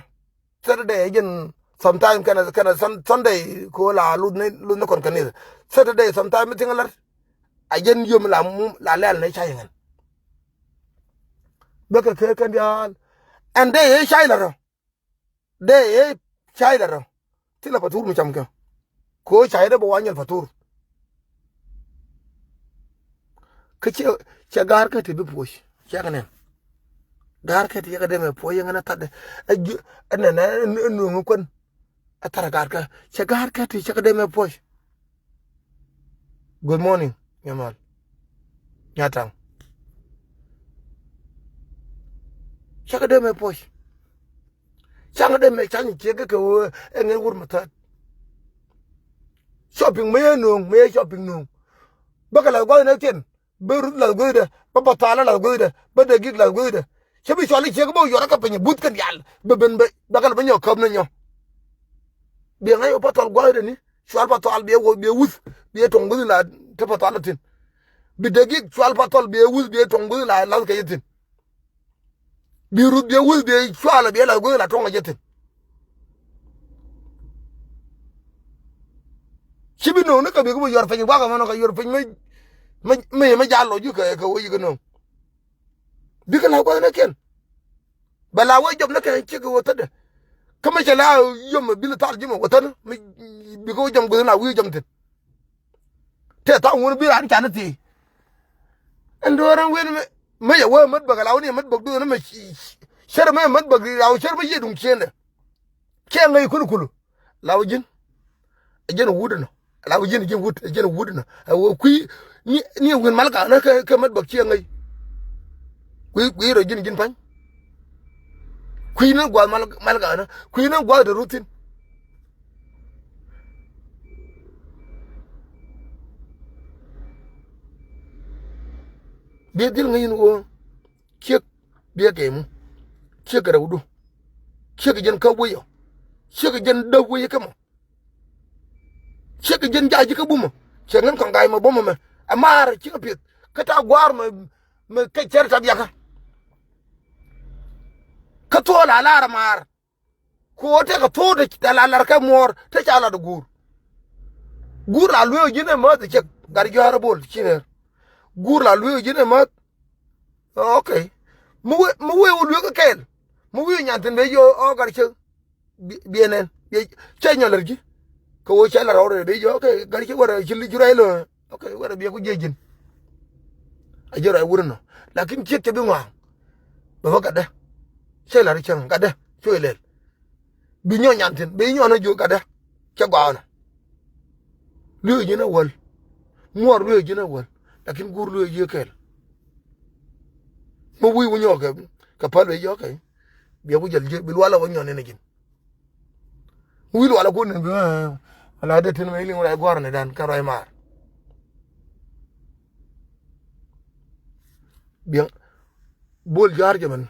Saturday ɛ jɛn sometime kɛnɛ, kɛnɛ Sun-, Sunday ko la luth ni, luth ni kɔn kanith. Saturday sometime mi thiŋ lar. A jɛn yom la mum la lɛl ni cay ŋɛn. Bɛ kɛ kɛ kɛn diaal. Ɛn dee ɛ cay la rɔ. Dee ɛ cay la rɔ. Thilɛ pathur mi cam kɛ. Ko cay dee bɛ wa nyɛl pathur. Kä cɛ, cɛ ga̱a̱r kä ti bi puɔc. Cɛ kɛ nɛn. Ga̱a̱r kä ti cɛ kɛ dee mɛ puɔc yɛ ŋɛn a thatdɛ. Ɛ ji̱, ɛ nɛn, ɛ nuɔ̱ŋ kuän. Ɛ thar ga̱a̱r kä. Cɛ ga̱a̱r kä ti cɛ kɛ dee mɛ puɔc. Good morning, nyamal. Nyataŋ. Cɛ kɛ dee mɛ puɔc. Caŋ dee mɛ caŋ ciek kɛ kɛ wee ɛ ŋer wur mɛ thaat. Shopping mɛ yɛ no̱o̱ŋ, mɛ yɛ shopping no̱o̱ŋ. Bä kɛ lath gua̱th nɛ tiɛn, bä ruth lath gua̱thdɛ, bä pathal lath gua̱thdɛ, bä dee gik lath gua̱thdɛ. Cä bi cual i̱ ciek bä wä yuɔr kä piny buth kɛn diaal, bɛ ben bɛ, bɛ kɛ lɛ bä nyɔk käp ni nyɔ. Biɛ ŋa̱c wä pathal gua̱thdɛ ni, cual pathal biɛ wä, biɛ wuth, biɛ tuɔ̱ŋ gua̱th la te pathal la thi̱n. Bi dee gik cual pathal biɛ wuth, biɛ tuɔ̱ŋ gua̱th la lath kɛ yɛ thi̱n. Bi ruth biɛ wuth biɛ cualɛ biɛ lath guäth la tuɔŋ a jɛ thi̱n. Ci bi no̱o̱ŋ ni kɛ bi kä bi yuɔr piny guakä mɛn ɔ kɛ yuɔr piny mi, mi, mi, mi jal lɔ ji̱ kɛ, kɛ wä yi̱ kɛ no̱o̱ŋ. Bikɛ lath guäth ni kiɛn. Bɛ la wee jɔp ni kɛ cik kɛ wä thätdɛ. Kä mi cɛ la yom mi bil thal ji̱ mɛ wä thätni mi bikɛ wä jɔm guäth na wi̱i̱ jɔm thi̱n. Tëë tha̱a̱ŋ wun bi raan canɛ thiec. Ɛn do̱r ɛn wen mɛ, mɛ yɛ wee mät bäk, la wä ni mät bäk duɔ̱ɔ̱n mɛ ci, ci, cär mɛ mät bäk, la wä cär mɛ yiëë duŋ ciëndɛ. Ciɛ ŋäc kul kul. La wä ji̱n. Ɛ ji̱n wut ɛnɔ. La wä ji̱n, ɛ ji̱n wut, ɛ ji̱n wut ɛnɔ. Ɛ wä kui̱, ni, ni win mal ka nä kɛ, kɛ mät bäk ciɛ ŋäc. Kui̱, kui̱ rɔ ji̱n, ji̱n pa̱ny. Kui̱ ni gua̱th mal, mal ka nä. Kui̱ ni gua̱th dee ruthin. Biɛ dhil ŋäc in ɣöö ciek biɛ kɛ mu. Ciek kɛ rɛwdu. Ciek kɛ jɛn kä weyɔ. Ciek kɛ jɛn däk weyɔ kä mɔ. Ciek kɛ jɛn ja̱c kä bumɔ. Ciek ŋän kɔn ga̱a̱c mɛ bumɔ mɛ. Ɛ maar ciek kɛ pieth. Kä ta̱a̱ gua̱a̱r mɛ, mɛ kɛ cɛr ta̱biakä. Kä thuɔɔl a lar ɛ maar. Ku ɣöö tekɛ thok te la lar kɛ muɔɔr te ca lat ɛ guur. Guur la lueek ji̱n ɛ mäth ɛ cɛk gat jɔ̱a̱r ɛ bol ci rɛɛr. Guur la lueek ji̱n ɛ mäth. Ok. Mi wee, mi wee wä lueek ɛ kɛɛl. Mi wee nyan thi̱n ben yɔ ɔ gat cäk. Bi, bi ɛ nɛn. Bi cɛ nyɔl lar ji̱. Kɛ ɣöö cɛ lar ɣɔr ɛ ben yɔ ok. Gat cäk wär ɛ ci li jurɛ ilö. Ok, wɛrɛ biɛ ku jiec ji̱n. A jiɛ ruac wur inɔ. Lakin ciek cɛ bi ŋɔaŋ. Bɛ bä gatdä. Cɛ la̱r cäŋ gatdä. Cuɛ lɛl. Bi nyɔk nyan thi̱n. Bi nyɔk ni jiök gatdä. Cɛ gɔaa inɔ. Lueek ji̱n a wäl. Muɔɔr lueek ji̱n a wäl. Lakin guur lueek ji̱ kɛl. Mi wi̱i̱ wä nyɔk kɛ, kɛ päl wec jiɔk kɛ. Biɛ ku jäl jiök. Bi lual a wä nyɔk ni ni ji̱n. Wi̱i̱ lual a kun ni bi, ala dee tin mɛ iliŋ ruac gua̱r ni dan kɛ ruac maar. Biɛŋ. Bol ja̱a̱r jɛ mɛn.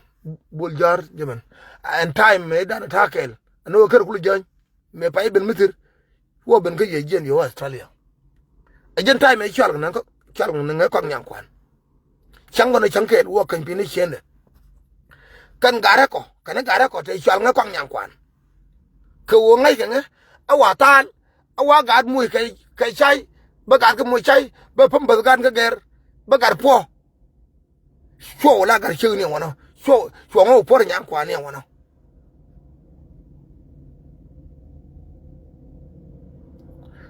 Bol ja̱a̱r jɛ mɛn. Ɛn time mɛ dan ta̱a̱ kɛɛl. Ɛn wä kär kul jäny. Mɛ pay ben mithir. Wä ben kä yɛ jiɛn yɛ wä Australia. Ɛ jɛn time mɛ cual kɛ nɛ, cual kɛ nɛ kɔak nyaŋ kuan. Cäŋ kɔn ɛ cäŋ kɛɛl wä käny pi̱n i̱ ciendɛ. Kɛn garɛ kɔ, kɛn i̱ garɛ kɔ te cual ŋɛ kɔak nyaŋ kuan. Kɛ ɣöö ŋäc kɛ ŋɛ, ɛ wa thaal, ɛ wa gaat moc kɛ, kɛ cay, bä gaat kɛ moc cay, bä päm bäth gaat kɛ gɛr, bä gat puɔ. Cuɔ wä la gat ciek ni wanɔ, cuɔ, cuɔ ŋä wä puɔr nyaŋ kuan ni wanɔ.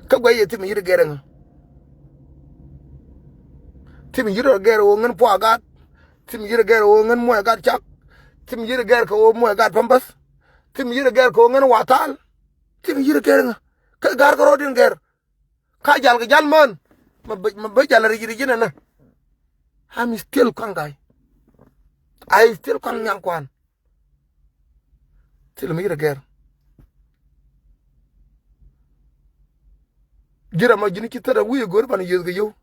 Kä guɛc yɛ thim yi̱t gɛr ɛŋä. Thim yi̱t rɔ gɛr ɣöö ŋän puɔ a gaat. Thim yi̱t gɛr ɣöö ŋän muɔc a gaat cak. Thim yi̱t gɛr kɛ ɣöö muɔc a gaat pampers. Thim yi̱t gɛr kɛ ɣöö ŋän watal. Thim yi̱t gɛr ɛŋä. Kä ga̱r kɛ rɔɔdiɛn gɛr. Ka jal kɛ jal män. Mɛ bä, mɛ bä jal ric ric inɛnɛ. I'm still kuaŋ guy. I still kuaŋ nyaŋ kuan. Thil mi yit a gɛr. Ji̱ ram a ji̱n ci thät a wi̱i̱ a go̱r pan yiëth kɛ yio̱w.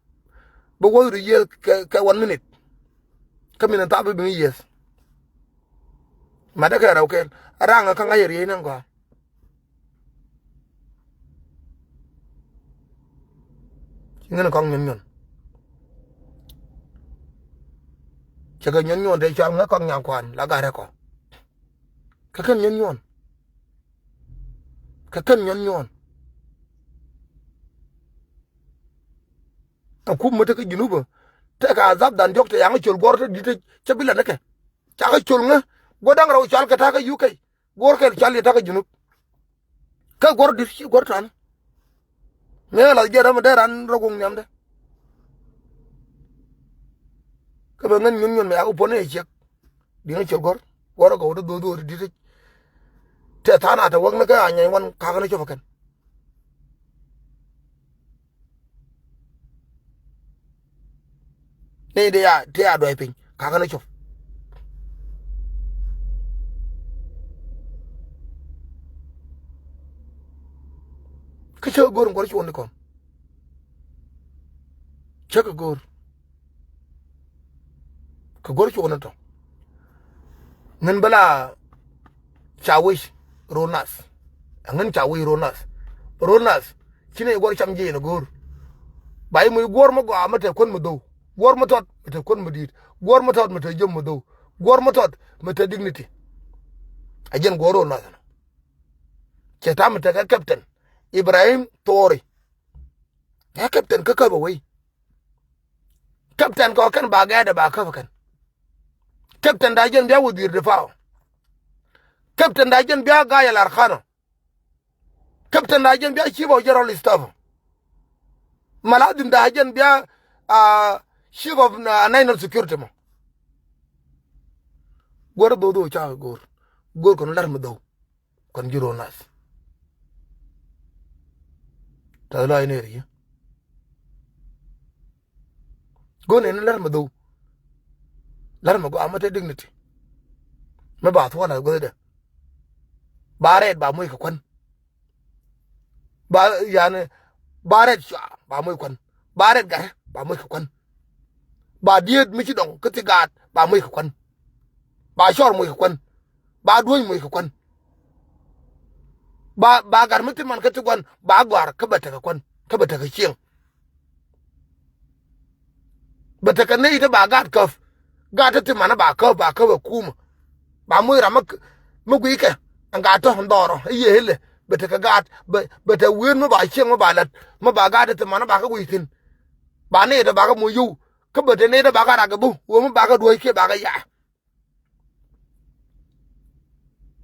Bä wäth ri yiëth kɛ, kɛ one minute. Kä min a thap bi bi ŋi̱ yiëth. Mat dä kɛ rɛw kɛl a raŋ a kä ŋa̱c a riey naŋ gɔaa. Ci ŋän kɔk nyuɔn nyuɔn. Cɛ kɛ nyuɔn nyuɔn te cual ŋä kɔk nyaŋ kuan la gat rɛ kɔ. Kä kɛn nyuɔn nyuɔn. Kɛ kɛn nyuɔn nyuɔn. Ɛ kum mi te kä Junubä, tekɛ adhab dan diɔ̱k te yaŋ col guɔ̱r te di̱t te cä bi lɛ ni kɛ. Cakɛ col ŋä guɔ da̱ŋ rɛw cɔal kɛ ta̱kä U K. Guɔ̱r kɛl cɔal yɛ ta̱kä Junub. Kä guɔ̱r di̱t ci guɔ̱r ta̱n. Ŋee lath jiɛn ram mi dee ran rɔ guŋ nhiamdɛ. Kä bɛ ŋän nyuɔn nyuɔn mɛ yakɛ puɔ̱n ɛ ciɛk. Di̱t ŋä col guɔ̱r. Guɔ̱r rɔ gɔw te dho̱o̱th dho̱o̱th di̱t. Tɛ tha̱a̱ŋ a te wäk ni kä a nyɛny wan kakä ni cop ɛ kɛn. Ni ti ya, ti ya duay piny kakä ni cop. Kä cä go̱o̱r in kuɔr cuɔ̱n ni kɔn. Cä kɛ go̱o̱r. Kɛ go̱r cuɔ̱n ni tɔ. Ŋän bä la ca wec ro̱o̱l nath. Ɛ ŋän ca wec ro̱o̱l nath. Ro̱o̱l nath. Ci nɛy guɔ̱r cam jiɛc ni go̱o̱r. Ba i̱ muc guɔ̱r mi gɔaa mi te kuän mi dho̱w. Guɔ̱r mi tɔt mi te kuän mi di̱i̱t. Guɔ̱r mi tɔt mi te jiöm mi dho̱w. Guɔ̱r mi tɔt mi te dignity. Ɛ jɛn guɔ̱r ro̱o̱l nath ɛnɔ. Cɛ ta̱a̱ mi tekɛ captain Ibrahim Thori. Ɛ captain kä käp ɛ wei. Captain kɔ kɛn ba gɛɛdɛ ba käp kɛn. Captain da jɛn bia wudhiir difaa. Captain da jɛn bia gaayɛ lar khanɔ. Captain da jɛn bia chief of general staff. Maladhim da jɛn bia, ah, chief of, ah, national security mɔ. Guɔr dho̱o̱dho̱o̱ ca go̱o̱r. Go̱o̱r kɔn lar mi dho̱w. Kɔn ji̱ ro̱o̱ nath. Tɛth lɔac ni ri̱. Go̱o̱r ni ni lar mi dho̱w. Lar mi gɔaa mi te dignity. Mi ba thuɔ̱ɔ̱n a guäthdɛ. Ba rɛɛt ba moc kɛ kuän. Ba yani ba rɛɛt cua ba moc kuän. Ba rɛɛt gat ba moc kɛ kuän. Ba diet mi ci dɔŋ kä ti gaat ba moc kɛ kuän. Ba cɔr moc kɛ kuän. Ba duɔ̱ny moc kɛ kuän. Ba, ba gat mi ti man kä ti gua̱n ba gɔ̱a̱r kä bɛ tekɛ kuän kä bɛ tekɛ cieŋ. Bɛ tekɛ nɛy ti ba gaat käp. Gaat ti ti man ba käp, ba käp ɛ kumä. Ba moc ram mi, mi guickɛ ɛn gat tɔ̱ ɛn dhɔrɔ ɛ yiëë ilɛ. Bɛ tekɛ gaat bɛ, bɛ te wien mi ba cieŋ mi ba lät mi ba gaat ti ti man ba kä guic thi̱n. Ba nɛy ti ba kä moc yio̱w kä bɛ te nɛy ti ba kä rak ɛ bä ɣöö mi ba kä duɔ̱ɔ̱c kiɛ ba kä ya̱a̱.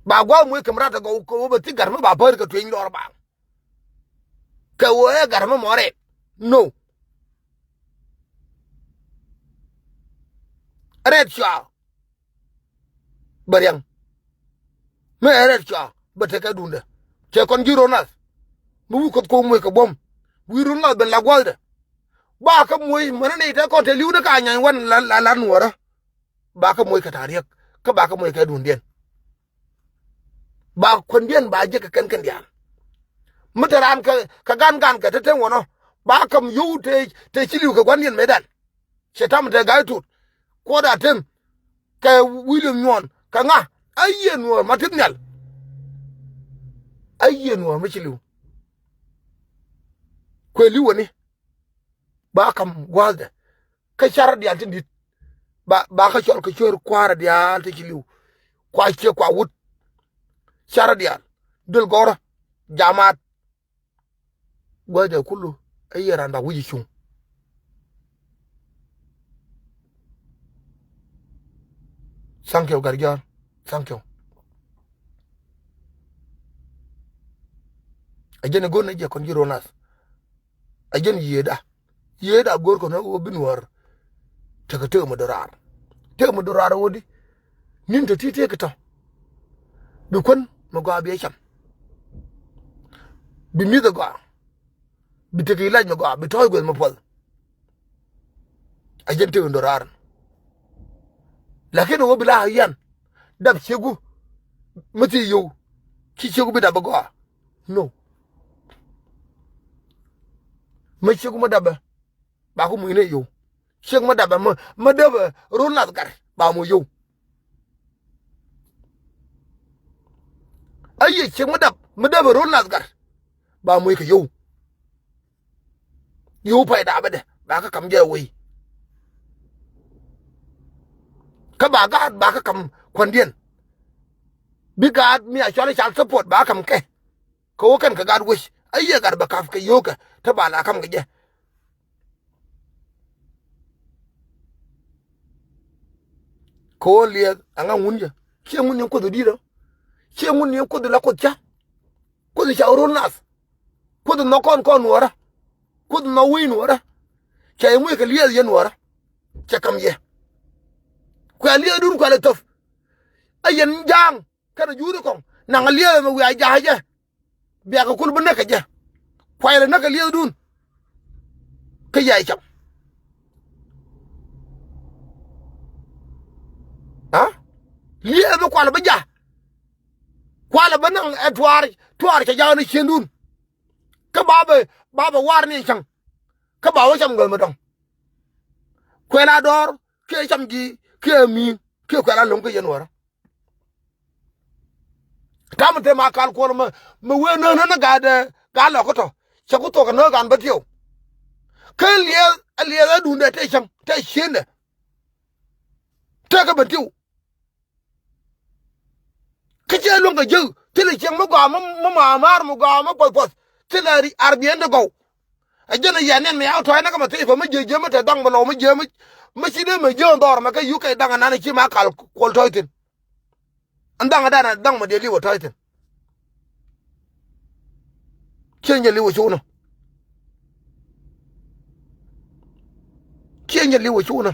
Ba gua̱a̱k muc kɛ mi rat ɛ gɔw kɛ ɣöö bɛ thi̱k gat mi ba päär kɛ tueny lɔr ba. Kɛ ɣöö ɛ gat mi mɔ rɛɛt. No. Rɛɛt cua. Bɛ riɛŋ. Mi ɛ rɛɛt cua bɛ tekɛ duundɛ. Cɛ kɔn ji̱ ro̱o̱ nath. Mi wi̱i̱ kuoth ko̱o̱k muc kɛ buɔ̱m. Wi̱i̱ ro̱o̱ nath ben la gua̱thda. Ba kä muc mänä ni te kɔn te li̱w ni ka nyany wan la, la, la nuɔɔrä. Ba kä moc kɛ ta̱a̱ riäk kä ba kä moc kɛ duundiɛn. Ba kuändiɛn ba jek kɛ kɛn kɛn diaal. Mi te raan kɛ, kɛ gan gan kɛ te te ŋuɔnɔ ba käm yio̱w te, te ci li̱w kɛ gua̱ndiɛn mëëdan. Cɛ tam te ga̱a̱c tuut kuɔt a tem kɛ William Nyuɔn kɛ ŋa. A yiëë nuɔɔr ma tit nhial. A yiëë nuɔɔr mi ci li̱w. Kuɛ li̱w wäni ba käm gua̱a̱thdɛ. Kä carä diaal tin di̱t ba, ba kä cɔl kɛ cuäär kua̱rä diaal ti ci li̱w. Kua ciek kua wut. Carä diaal duël gɔrä. Jamaat. Gua̱cdɛ kulu ɛ yɛ raan ba wi̱c cuŋ. Thank you, Gatjɔr. Thank you. A jɛn ɛ go̱n ɛ jɛ kɔn ji̱ ro̱o̱ nath. A jɛn yiëëda. Yiëëda go̱o̱r kɔn ɛ ɣöö bi nuäär. Tekɛ tëë mi do̱raar. Tëë mi do̱raar ɛ ɣöö di. Ni̱n tɔ̱ ti̱ti̱ kɛ tɔ̱. Bi kuän mi gɔaa bi ɛ cam. Bi mi̱th ɛ gɔaa. Bi tekɛ ilac mi gɔaa, bi tɔ̱ɔ̱c gueth mi puɔth. A jɛn tëë mi do̱raar. Lakin ɛ ɣöö bi la a yian. Dap ciegu. Mi thii yio̱w. Ci ciegu bi dap ɛ gɔaa. No. Mi ciek mi dapɛ ba kä mucnɛ yio̱w. Ciek mi dapɛ mi, mi dapɛ ro̱l nath gat ba muc yio̱w. A yiëë ciek mi dap mi dapɛ ro̱l nath gat ba muc kɛ yio̱w. Yio̱w pay dapɛ dɛ ba kä kam jɛ wei. Kä ba gaat ba kä kam kuändiɛn. Bi gaat mi a cɔal i̱ child support ba kä kam kɛ. kɛ ɣöö kɛn kɛ gat wec. A yiëë gat bɛ ka̱p kɛ yio̱o̱kɛ te ba la ka̱m kɛ jɛ. Kɛ ɣöö liɛth ɛŋa ŋun jɛ? Ciɛ ŋun ni kuoth di̱t ɔ. Ciɛ ŋun ni kuoth la kuoth ca. Kuoth ca rol nath. Kuoth nhɔk kɔn kɔn nuɔrä. Kuoth nhɔk wi̱i̱ nuɔrä. Ca yɛ muc kɛ liɛth yɛ nuɔrä. Cɛ ka̱m yɛ. Kuɛ liɛthdun kuɛ lɛ thöp. A yɛn ja̱a̱ŋ kɛnɛ juuri kɔŋ naŋ liɛth ɛmɛ wiaa ja̱a̱ jɛ. Biakɛ kul bi näk kɛ jɛ. Kuay lɛ näk kɛ liɛthdun. Kä yay cam. A liɛth bi kual bi ja̱. Kual bi naŋ ɛ tuaar, tuaar cɛ ja̱ ni ciendun. Kä ba bɛ, ba bɛ war ni cäŋ. Kä ba wä cam gäl mi dɔŋ. Kuɛl a dɔɔr kiɛ cam ji̱ kiɛ mi̱i̱ŋ kiɛ kuɛl a lo̱ŋ kä yɛn wärä. Tamɛ te ma kal kuɔl mɛ, mɛ wee nä nä nä gat, gat lɔ kä tɔ. Cɛ ku thok kɛ nä gan bä tiw. Kä liɛth, a liɛth a dundɛ te cäŋ te ciendɛ. Te kä bä tiw. Kä cɛ luäŋ kɛ jiäk thilɛ cieŋ mi gɔaa mi, mi maamaar mi gɔaa mi puɔth puɔth. Thilɛ ar biɛn ti gɔw. A jɛn a yɛn nɛn mi yaw tɔ̱ɔ̱c nä kä ma thiec pä mi jiɛ jiɛ mi te dhaŋ mi lɔw mi jiɛ mi, mi ci dee mi jiɛ dhɔr mɛ kä yuk kɛ dhaŋ a nan ci ma kal kuɔl tɔ̱ɔ̱c thin. Ɛn dhaŋ a dan a dhaŋ ma diɛ liw a tɔ̱ɔ̱c thin. Ciɛ nyɛ li̱w a cunä. Ciɛ nyɛ li̱w a cunä.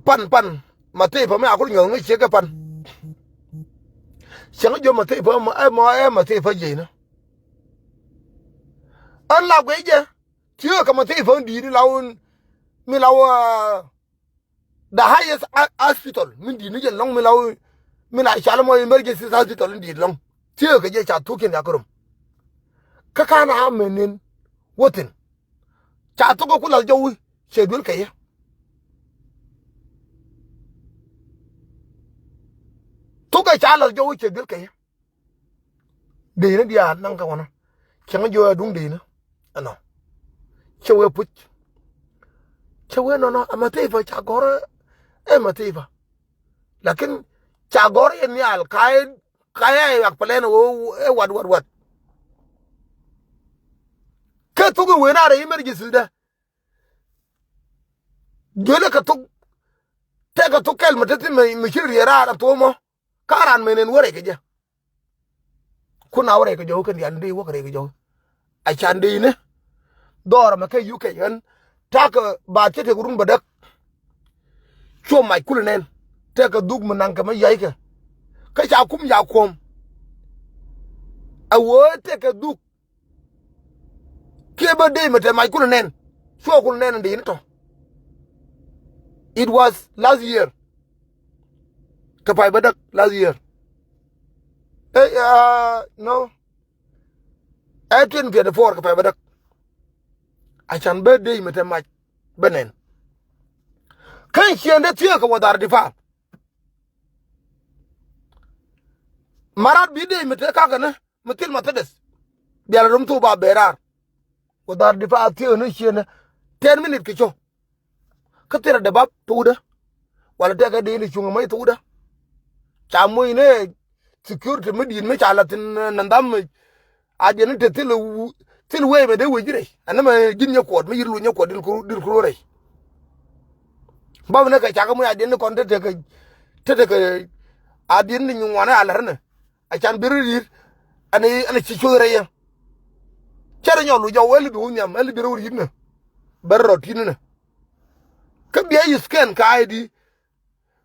Pan, pan. Ma thiec pä mi a kur nyɔ̱th ŋäc ciek kɛ pan. Cäŋ jiɔ ma thiec pä mɔ, ɛ mɔ, ɛ ma thiec pä jiecnä. Ɣän la guic jɛ. Thiekɛ ma thiec pä di̱i̱t la wun mi la wä. The highest a-, hospital mi di̱t ni jɛ lɔ̱ŋ mi la, mi la cal mɔ emergency hospital in di̱t lɔ̱ŋ. Thiekɛ jɛ ca thuk cin yakä rom. Kä ka̱n a mɛ nen wä thi̱n. Ca thuk ɛ ku lath jɔwi cɛ duel kɛ yɛ. Thuk ɛ ca lath jɔwi cɛ duel kɛ yɛ. Dee ni diaal naŋ kɛ wänä. Cäŋ jiɔ ɛ duŋ dee ni ɛnɔ. Cɛ wee puc. Cɛ wee nɔnɔ ɛ ma thiec pä ca gɔ̱r ɛ ma thiec pä. Lakin ca gɔ̱r yɛ nhial ka yɛ, ka yɛ yak plan ɛ wee ɛ wat, wat, wat. Kɛ thuk in wee na rɛy emergency dɛ. Duelɛ kɛ thuk. Tɛkɛ thuk kɛl mi te thi̱n mi, mi ci riɛk raar a thok mɔ. Ka ran menen wä rɛy kɛ jɛ. Kun a wä rɛy kɛ jɔw kɛn diaal ni dee wä kɛ rɛy kɛ jɔw. A can dee ni. Dhɔr mɛ kɛ yuk kɛ yɛn. Ta̱kɛ ba cɛ tek run bä däk. Cuɔ mac kulɛ nɛn. Tɛkɛ dhuk mi naŋ kɛ mɛ ya̱ckɛ. Kä ca kum ca kuɔ̱m. A wee tɛkɛ dhuk. Kiɛ bä dee mɛ te mac kulɛ nɛn. Cuɔ kulɛ nɛn in dee ni tɔ. It was last year. Kɛ pay bä däk last year. Ɛ, ah, no. Ɛ twenty twenty-four kɛ pay bä däk. A can bä dee mɛ te mac bä nɛn. Kä ciɛn dee thiekɛ wä dhar difa. Marat bi dee mɛ te kakɛ ni. Mi thil ma thädɛth. Bial rom thok ba ben raar. Wä dhar difa thiekɛ ni ciënä. Ten minute kɛ cɔ. Kä thil a dee bap thokdä. Wala tɛkɛ dee ni cuŋ mec thokdä. Ca moc ni security mi di̱i̱t mi ca la thi̱n, eh, nandham mi. A diɛn ni te thil wu-, thil wee mɛ dee wee ji̱ rɛy. Ɛn ni mɛ ji̱n nyɛ kuɔt mi yi̱r lu nyɛ kuɔt dil kuru, dil kuru rɛy. Bap ni kɛ cak mi a diɛn ni kɔn te tekɛ, te tekɛ a diɛn ni nyu ŋuan a lär ni. A can bi rɔ ri̱t. Ɛn, ɛn ci cuth rɛy yɛ. Cɛ rɛ nyɔl wi̱c jɔw, ɛn li bi wä nhiam, ɛn li bi rɔ wä ri̱t nɛ. Bɛ rɔ rɔ ti̱t nɛ. Kä bia yi scan ka I D.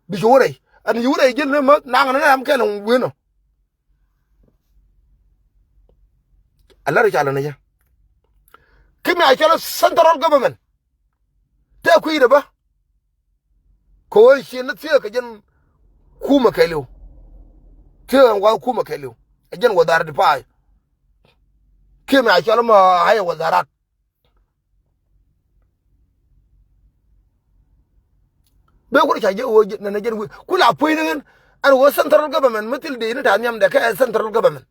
Bi ci wä rɛy. Ɛn yi wä rɛy ji̱n nɛ mä naŋ nɛ ram kɛn wen nɔ. A lär ca lɛ nɛ yɛ. Kä mi a cɔl central government. Tëë kui̱dɛ bä. Kɛ ɣöö ciɛ ni thiee kɛ jɛn kumɛ kɛɛliw. Thiee ɛn wa̱a̱ kumɛ kɛɛliw. Ɛ jɛn wä dhar di pa̱a̱y. Kiɛ mi a cɔl mɔ a yɛ wä dharat. Bee kun ca jɛ ɣöö nɛnɛ jɛn wi̱i̱. Ku la puɔ̱ny ni ɣän. Ɛn ɣöö central government mi thil dee ni ta̱a̱ nhiamdɛ kɛ central government.